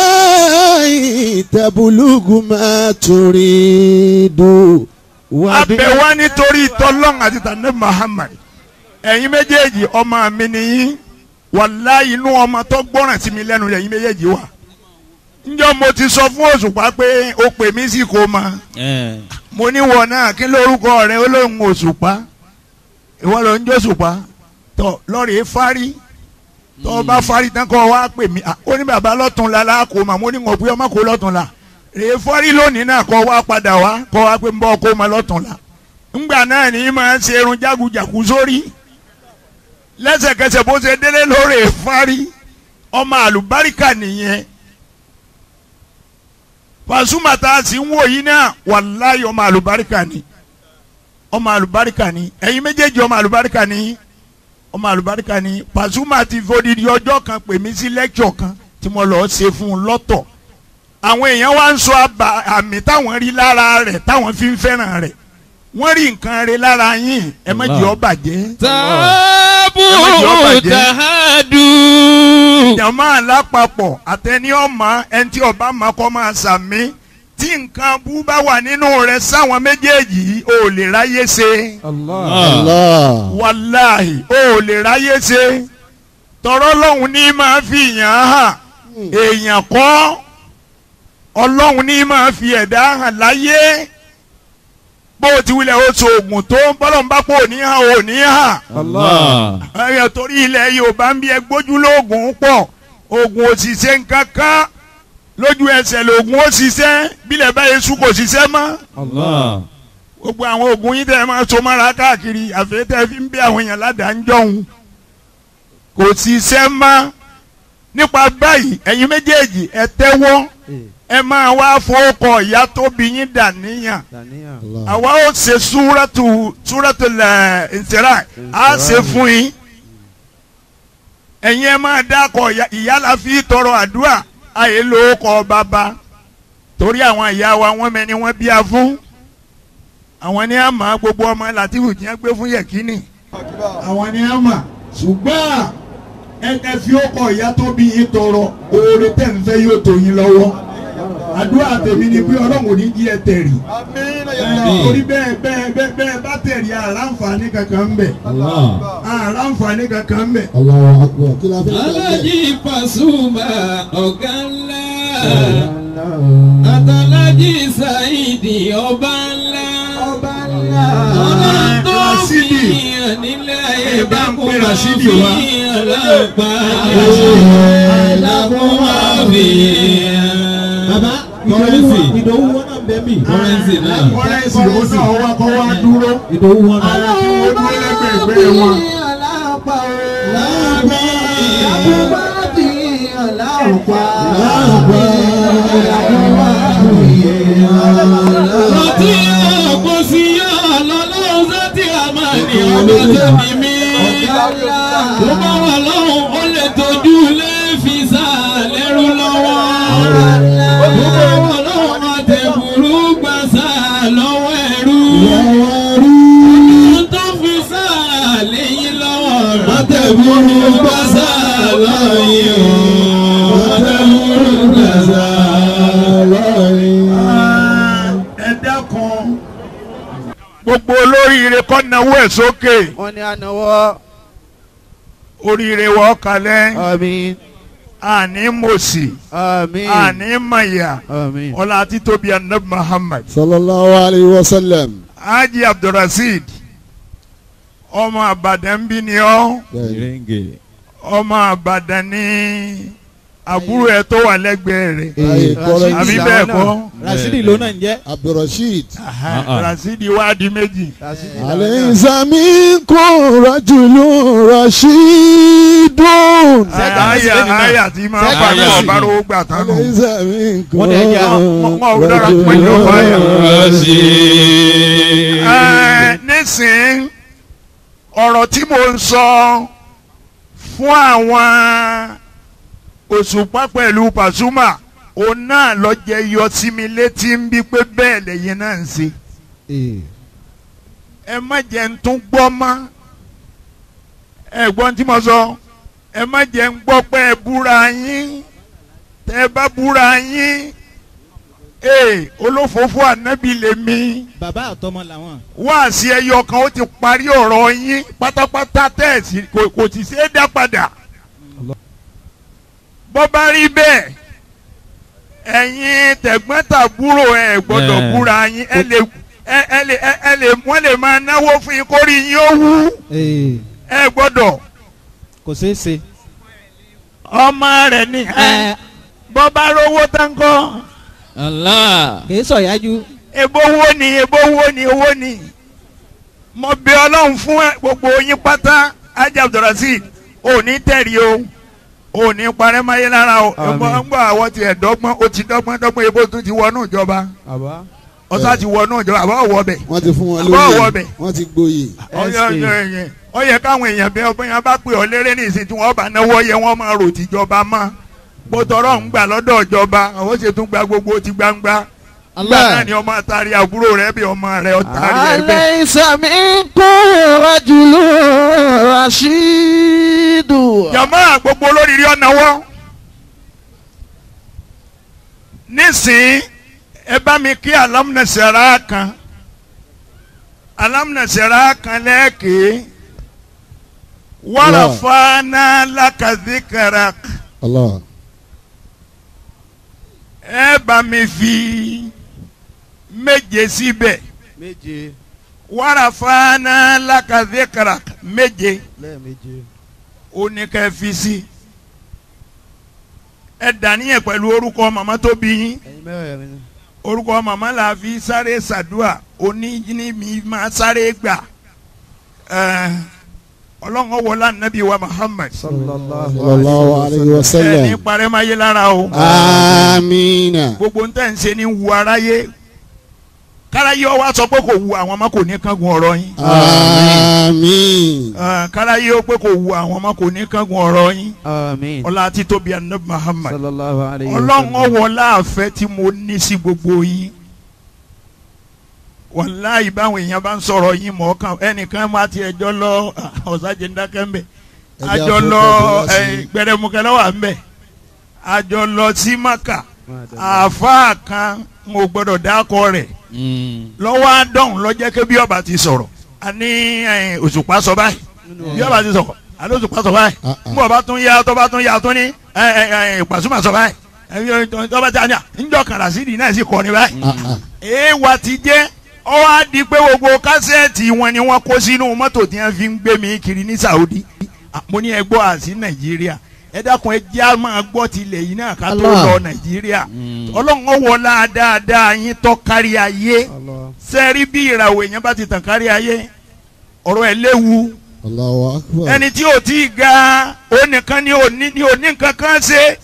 Allahi tabulugu ma turidu. Abẹ wá nítorí tọ́lọ́n àti tànẹ́ Muhammad. Ẹ̀yin méjèèjì ọmọ mi nìyí. Wàláhì inú ọmọ tó gbọ́ràn sí mi lẹ́nu ẹ̀yin méjèèjì wà. Njọ́ mo ti sọ fún Òṣùpá pé o pè mí sí kò mọ̀. Mo ní wọ náà kí lórúkọ rẹ, ó lóun Òṣùpá. Ìwọ ló ń jó Òṣùpá. Tọ́ lọ́ọ̀rì fárí. Tọ́ bá fárí tán kọ́ wá pè mí. Ó ní bàbá lọ́tún la láàkó mà. Mo ní ngọ̀ pé ọmọ kò lọ́tún la. Rèé fárí lónìí náà kọ́ wá padà wá kọ́ wá pé ń bọ́ kó ma lọ́tún la. Ńgbà náà ní máa ń ṣe irun jágujàku sórí. Lẹ́sẹ̀kẹsẹ̀ bó ṣe délé lórí fárí. Ọmọ àlùbáríkà nìyẹn. Pasuma tá a sì ń wò yìí náà, wàláyé ọmọ àlùbáríkà ni. Ọmọ àlùbáríkà ni. Ẹ̀yin méjèèjì ọmọ àlùbáríkà ni. Ọmọ àlùbáríkà ni. Pasuma ti fodidi ọjọ́ kan pè mí sí lẹ́kṣọ̀ kan tí mo lọ́ọ́ ṣe fún un lọ́tọ̀. Àwọn èèyàn wá ń sọ àmì táwọn rí lára rẹ̀ táwọn fi ń fẹ́ràn rẹ̀. Wọ́n rí nǹkan rẹ̀ lára yín, ẹ má jẹ́ ó bàjẹ́. Tààbù tàhádù. Jàmáà lápapọ̀ àtẹni ọmọ ẹni tí ọba máa kọ́ máa sàmí. Tí nǹkan bú bá wà nínú rẹ̀ sáwọn méjèèjì yìí, o ò lè ráyé ṣe. Allah. Wàláhì o ò lè ráyé ṣe. Tọrọ lọ́hùn ní máa fi èèyàn hàn. Èèyàn kọ́ Ọlọ́hun ní máa fi ẹ̀dá hàn láyé. Bó o ti wulẹ̀ o sọ oògùn tó ń bọ́lọ̀ ń bá pò ní hàn ò ní hàn. Allah. Ẹ̀yà torí ilẹ̀ Yorùbá ń bí ẹ gbójú lóògùn pọ̀. Oògùn òṣìṣẹ́ nkankan lójú ẹsẹ̀ lóògùn òṣìṣẹ́ bílẹ̀ báyìí sùn kò ṣiṣẹ́ mọ́. Gbogbo àwọn oògùn yín tẹ́ ẹ máa so mọ́ra káàkiri àfẹ́ tẹ́ fi ń bí àwọn èèyàn ládàá ń jọ̀hún kò ṣiṣẹ́ mọ́. Nípa báyìí ẹ̀yin méjèèjì ẹ tẹ́wọ́ ẹ máa wá fowókọ ìyá tó bí yín dà níyàn. Àwa ó ṣe súrátù ìṣẹ̀rà á ṣe fún yín. Ẹ̀yin ẹ máa dákọ̀ ìyá la fi tọrọ àdúrà àyè ló kọ bàbá torí àwọn ìyá wa wọ́n mẹ́ni wọ́n bí a fún. Àwọn ni a máa gbogbo ọmọ Látìfù tí wọ́n gbé fún Yẹ̀kínì. Àwọn ni a máa ṣùgbọ́n ẹ fi ó kọ ìyá tó bí yín tọrọ oore tẹ̀ ń fẹ́ yóò tó yín lọ́wọ́. Àdúrà tèmi ni pé Ọlọ́run ò ní jí ẹ tẹ̀rì. Torí bẹ́ẹ̀ bẹ́ẹ̀ bẹ́ẹ̀ bẹ́ẹ̀ bá tẹ̀rì àràǹfààní kankan ń bẹ. Àràǹfààní kankan ń bẹ. Allahu Akbar. Kí la fẹ́ gbà bẹ́ẹ̀? Alájí Pasuma ọ̀gá ńlá. Àtàlájì Saidi ọba ńlá. Ọba ńlá. Ọlọ́run tó fi hàn nílẹ̀ ayé dákun máa fi hàn lápá. Dákun máa fi hàn. Bàbá Ìdòwú wọn náà bẹ́ẹ̀ mi. Kọ́rẹ́nsì náà. Kọ́rẹ́nsì òun náà wá kọ́ wá dúró. Ìdòwú wọn náà. Àwọn tí wọ́n dúró lẹ́gbẹ̀ẹ́gbẹ́ wọn. Lápá. Dákun máa fi hàn lápá. Lápá. Dákun máa fi hàn lápá. Rántí ọ̀pọ̀ sí ọlọ́lọ́run sátì àmàlì ọba tó ní mí. Tó bá wà lọ́hùn ó lè tójú lé fi sáà lẹ́rú lọ́wọ́. Tó bá wà lọ́hùn àtẹ̀kùrú gbà sáà lọ́wọ́ ẹrú. Ọdún tó fi sáà léyìn lọ́wọ́ rátẹ̀kùrú gbà sáà lọ́yìn o. Rátẹ̀kùrú gbà sáà lọ́yìn. Ẹ dákun gbogbo olóríire kọ́ náwó ẹ̀ sókè. Wọ́n ní ànáwọ́. Oríire wọ́ kalẹ̀. Àmín. Àní mòsì. Àmín. Àní màyà. Àmín. Ọlá títóbi Ànábì Muhammad. Sallallahu alayhi wa sallam. Haji Abdulrasheed ọmọ Àbàdàn bí ni ọ́. Ọmọ Àbàdàn ní àbúrò ẹ tó wà lẹ́gbẹ̀ẹ́ rẹ̀. Àbí bẹ́ẹ̀ kọ́. Rasidi ló náà ń jẹ́. Abdulrasheed. Rasidi wá di méjì. Alaysa minkum rajulun rashidun. Àyà tí máa ń fa ní ọ̀bárò gbà tán nù. Alaysa minkum rajulun rashidun. Nísìnyí ọ̀rọ̀ tí mo ń sọ fún àwọn Òṣùpá pẹ̀lú Pasuma òun náà lọ jẹ yọ sí mi létí ń bí pé bẹ́ẹ̀ lẹ́yìn náà ń ṣe. Ẹ má jẹ́ ń tún gbọ́ mọ́. Ẹ gbọ́n tí mo sọ. Ẹ má jẹ́ ń gbọ́ pé ẹ búra yín. Tẹ́ ẹ bá búra yín. Ee olófòófó ànábì lèmi. Bàbá àtọmọ làwọn. Wáàsí ẹyọ kan ó ti parí ọ̀rọ̀ yín pátápátá tẹ́ẹ̀sì kò sì ṣeé dá padà. Bó bá rí bẹ́ẹ̀ ẹ̀yin tẹ̀gbọ́n-tàbúrò ẹ̀ gbọ́dọ̀ búra yín ẹ lè wọ́n lè máa náwó fún yín kórìí yín ó wú ẹ gbọ́dọ̀. Kò ṣeé ṣe. Ọmọ rẹ̀ ni bó bá rówó tán kọ́. Allah. Kì í sọ̀yájú. Ebo wo ni ebo wo ni owó ni. Mo bẹ̀ Ọlọ́run fún gbogbo yín pátá Haji Abdulrasheed ò ní tẹ̀rí o. Ò ní parẹ́ máyé lára o. Ń gbọ́ àwọn ti ẹ̀dọ́gbọ́n ó ti dọ́gbọ́n dọ́gbọ́n ebó tún ti wọnú ìjọba. Ọ̀sá ti wọnú ìjọba àbá ọ̀wọ́ bẹ̀. Wọ́n ti fún wọn lóyè wọ́n ti gboyè. Ó yẹ káwọn èèyàn bẹ ọgbọ́n yẹn bá pè ọ́ léré ní ìsìn tí wọ́n bá náwó yẹ wọ́n máa rò tìjọba mọ́. Bó tọrọ ń gbà lọ́dọ̀ ìjọba ó ṣe tún gba gbogbo ti gbangba. Gbà náà ni ọmọ àtàrí àbúrò rẹ bí ọmọ rẹ ọ̀tàrí ẹ bẹ́ẹ̀. Alaysa minkum rajulun rashidu. Jàmá gbogbo olóríire ọ̀nàwọ́. Nísìnyí ẹ bá mi kí alámúnẹsẹ̀rá kan alámúnẹsẹ̀rá kan lẹ́ẹ̀kẹ́ wàràfáàná lákàzíkàràk. Allah. Ẹ bá mi fi méje síbẹ̀. Méje. Wàràfáàná lákàzíkàràk méje. Ó ní ká fi sí. Ẹ dàníyàn pẹ̀lú orúkọ màmá tó bí yín. Orúkọ màmá la fi sáré ṣàdúà oní ní mi máa sáré gbà. Ọlọ́run wọlá nàbí wa Muhammad. Sallallahu alayhi wa sallam. Ẹ ní parẹ́ máa yé lára o. Amiina. Gbogbo ń tẹ̀ ń ṣe ní wu aráyé. Káráyé ó wá sọ pé kò wu àwọn ọmọ kò ní kángun ọ̀rọ̀ yín. Àmín. Káráyé ó pé kò wu àwọn ọmọ kò ní kángun ọ̀rọ̀ yín. Àmín. Ọlá títóbi Ànábì Muhammad. Sallallahu alayhi wa sallam. Ọlọ́run wọlá àfẹ́ tí mo ní sí gbogbo yín. Wàláhì báwọn èèyàn bá ń sọ̀rọ̀ yín mọ̀ ọ́kàn ẹnìkan máa ti ẹjọ́ lọ ọ̀sájẹ́ ńdákẹ́ ńbẹ̀. Àjọ lọ gbẹdẹmukẹ́ lọ́wọ́ à ń bẹ̀. Àjọ lọ sí Maka. Àáfàá kan n ò gbọ́dọ̀ dákọ rẹ̀ lọ́wọ́ àdọ́hùn lọ́jẹ́ pé bí ọba ti sọ̀rọ̀ a ní Òṣùpá sọ báyìí bí ọba ti sọ̀rọ̀ a ní Òṣùpá sọ báyìí bí ọba tún yá tọ́ba tún yá tún ní Pàṣùmà sọ báyìí tọ́ba tí a ní à ńjọ Kàràsídì náà sì kọ́ ni báyìí. Èèwà ti jẹ́ ọ wá di pé gbogbo kásẹ̀tì wọn ni wọ́n kó sínú mọ́tò tí wọ́n fi ń gbé mi kiri ní Saudi. Mo ní ẹ gbọ́ àti Nàìjíríà ẹ dákun ẹ jẹ́ á máa gbọ́ tilẹ̀ yìí náà ká tó lọ Nàìjíríà. Ọlọ́run wọlá dáadáa yín tọ́ kárí ayé. Sẹ́rí bí ìràwọ̀ èèyàn bá ti tàn kárí ayé ọ̀rọ̀ ẹ̀ léwu. Ẹni tí ò tí ì ga ó nìkan ni ò ní nǹkan kan ṣe.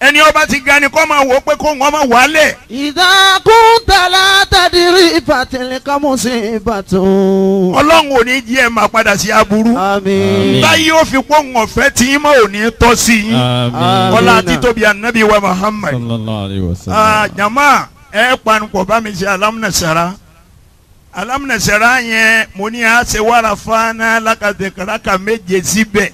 Ẹni ọba ti ga ni kọ́ máa wò ó pé kó wọ́n máa wálẹ̀. Ìdá kúntàlá tàdírí ìfàtìlẹ̀ kọ́mú sí ìbàtún. Ọlọ́run ò ní jí ẹ máa padà sí aburú. Àmín. Báyìí ó fi pọ́n ọ̀fẹ́ tí yín mọ́ ò ní tọ́ sí yín. Àmín. Ọlá títóbi Ànábì wa Muhammad. Sallallahu alayhi wa sallam. Jama ẹ panupọ̀ bá mi ṣe alámúnasẹ̀rá. Alámúnasẹ̀rá yẹn mo ní a ṣe wàrà fáná lákàtẹ̀kàràkà méje síbẹ̀.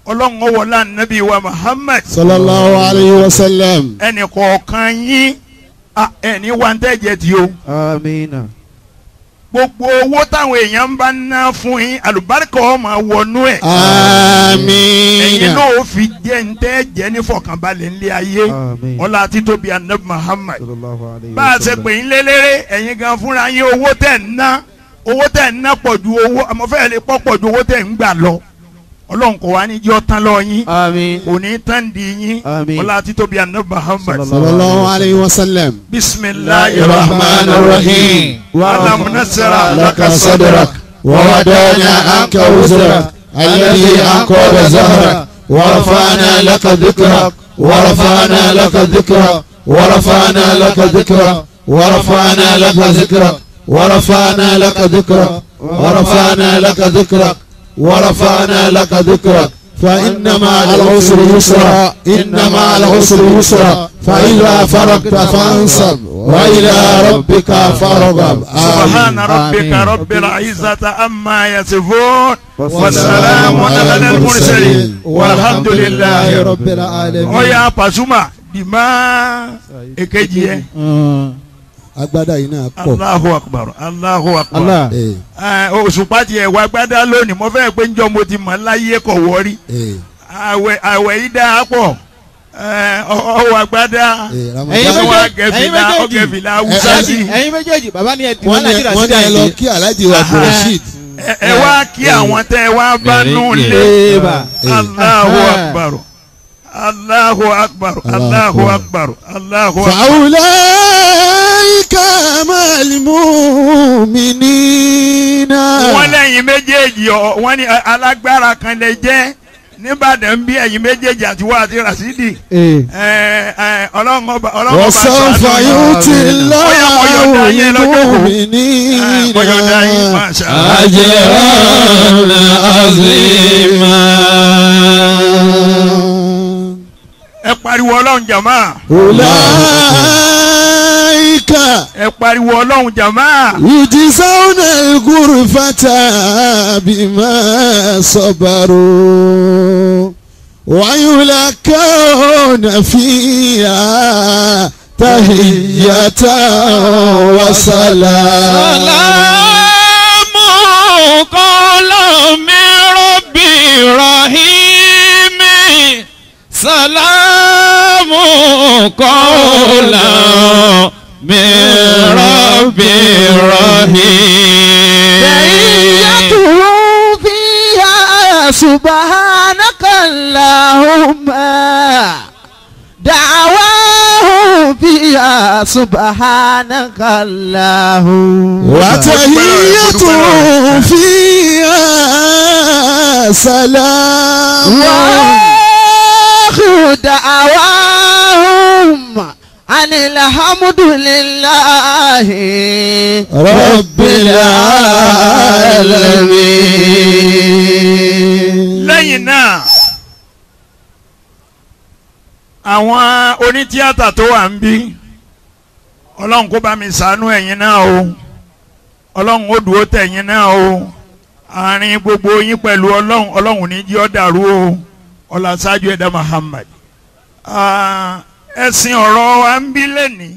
Ọlọ́run wọlá Ànábì wa Muhammad. Sallallahu alayhi wa sallam. Ẹnì kọ̀ọ̀kan yín ẹni wa ń tẹ̀jẹ̀ tí o. Àmín. Gbogbo owó táwọn èèyàn ń bá ná fún yín àlùbáríkà ó máa wọnú ẹ̀. Àmín. Ẹ̀yin náà ó fi jẹ́ ń tẹ́ jẹ́ ní fọkànbalẹ̀ ńlẹ̀ ayé. Àmín. Ọlá títóbi Ànábì Muhammad. Sallallahu alayhi wa Bá a ṣe sallam. pè yín lélẹ́rẹ́ ẹ̀yin gan fúnra yín owó tẹ̀ ń ná owó tẹ̀ ń ná pọ̀ ju owó àmọ́fẹ́ lè pọ̀ pọ̀ ju owó tẹ̀ ń gbà lọ. Ọlọ́run kò wá ní jọ́ tán lọ yín. Àmín. Kò ní tán di yín. Àmín. Ọlá títóbi Ànábì Muhammad. Sallallahu alayhi wa sallam. Bismillahir Rahmanir Rahim. Alam nashrah laka sadrak wa wada'na anka wizrak alladhi anqadha dhahrak wa rafa'na laka dhikrak wa rafa'na laka dhikrak wa rafa'na laka dhikrak wa rafa'na laka dhikrak wa rafa'na laka dhikrak wa rafa'na laka dhikrak wa rafa'na laka dhikrak فإن مع العسر يسرا إن مع العسر يسرا فإذا فرغت فانصب وإلى ربك فارغب. سبحان ربك رب العزة عما يصفون والسلام على المرسلين والحمد لله رب العالمين. Ọya Pasuma dìmá èkejì ẹ. Agbada yìí náà pọ̀. Allahu Akbar, Allahu Akbar. Òṣùpá tiẹ̀ wá agbádá lónìí mo fẹ́ pé njọ́ mo ti mọ̀ láyé kọ̀ wọ́rí. Àwẹ̀ yìí dáa pọ̀. Ọwọ́ agbádá. Ọgẹ̀fìlà Hausa sí. Ẹ̀yin méjèèjì bàbá ni ẹ dì wọ́n Nàìjíríà wọ́n sí ní ẹ lọ àìsí. kí Alhaji wa Abdulrasheed. Ẹ wá kí àwọn tẹ́ ẹ wá bá nù lé. Allahu Akbar. Allahu Akbar. Allahu Akbar. Allahu Akbar. فأولئك مع المؤمنين. Wọ́n lẹ́yìn méjèèjì ọ wọ́n ní alágbára kan lè jẹ́ nìbàdàn bí ẹ̀yin méjèèjì àti wọ́n àti Rasidi. Ọlọ́run ọba وسوف يؤتي الله المؤمنين أجرا عظيما. Ẹ pariwo Ọlọ́run jàmá. أولئك Ẹ pariwo Ọlọ́run jàmá. يجزون الغرفة بما صبروا ويلقون فيها تحية وسلام. سلام قولا من رب رحيم. سلام قولا من رب رحيم. تحيتهم فيها سبحانك اللهم. سبحانك اللهم وتحيتهم فيها سلام وآخر دعواهم أن الحمد لله رب العالمين. Lẹ́yìn náà, àwọn onítíátà tó wà ń bí, Ọlọ́run kó bá mi ṣàánú ẹ̀yin náà o. Ọlọ́run ó dúró tẹ̀yin náà o. Àárín gbogbo yín pẹ̀lú Ọlọ́run, Ọlọ́run ní jí ọ́ dàrú o. Ọlá ṣáájú ẹ̀dá Muhammad. Ẹ̀sìn ọ̀rọ̀ wa ń bí lẹ́nìí.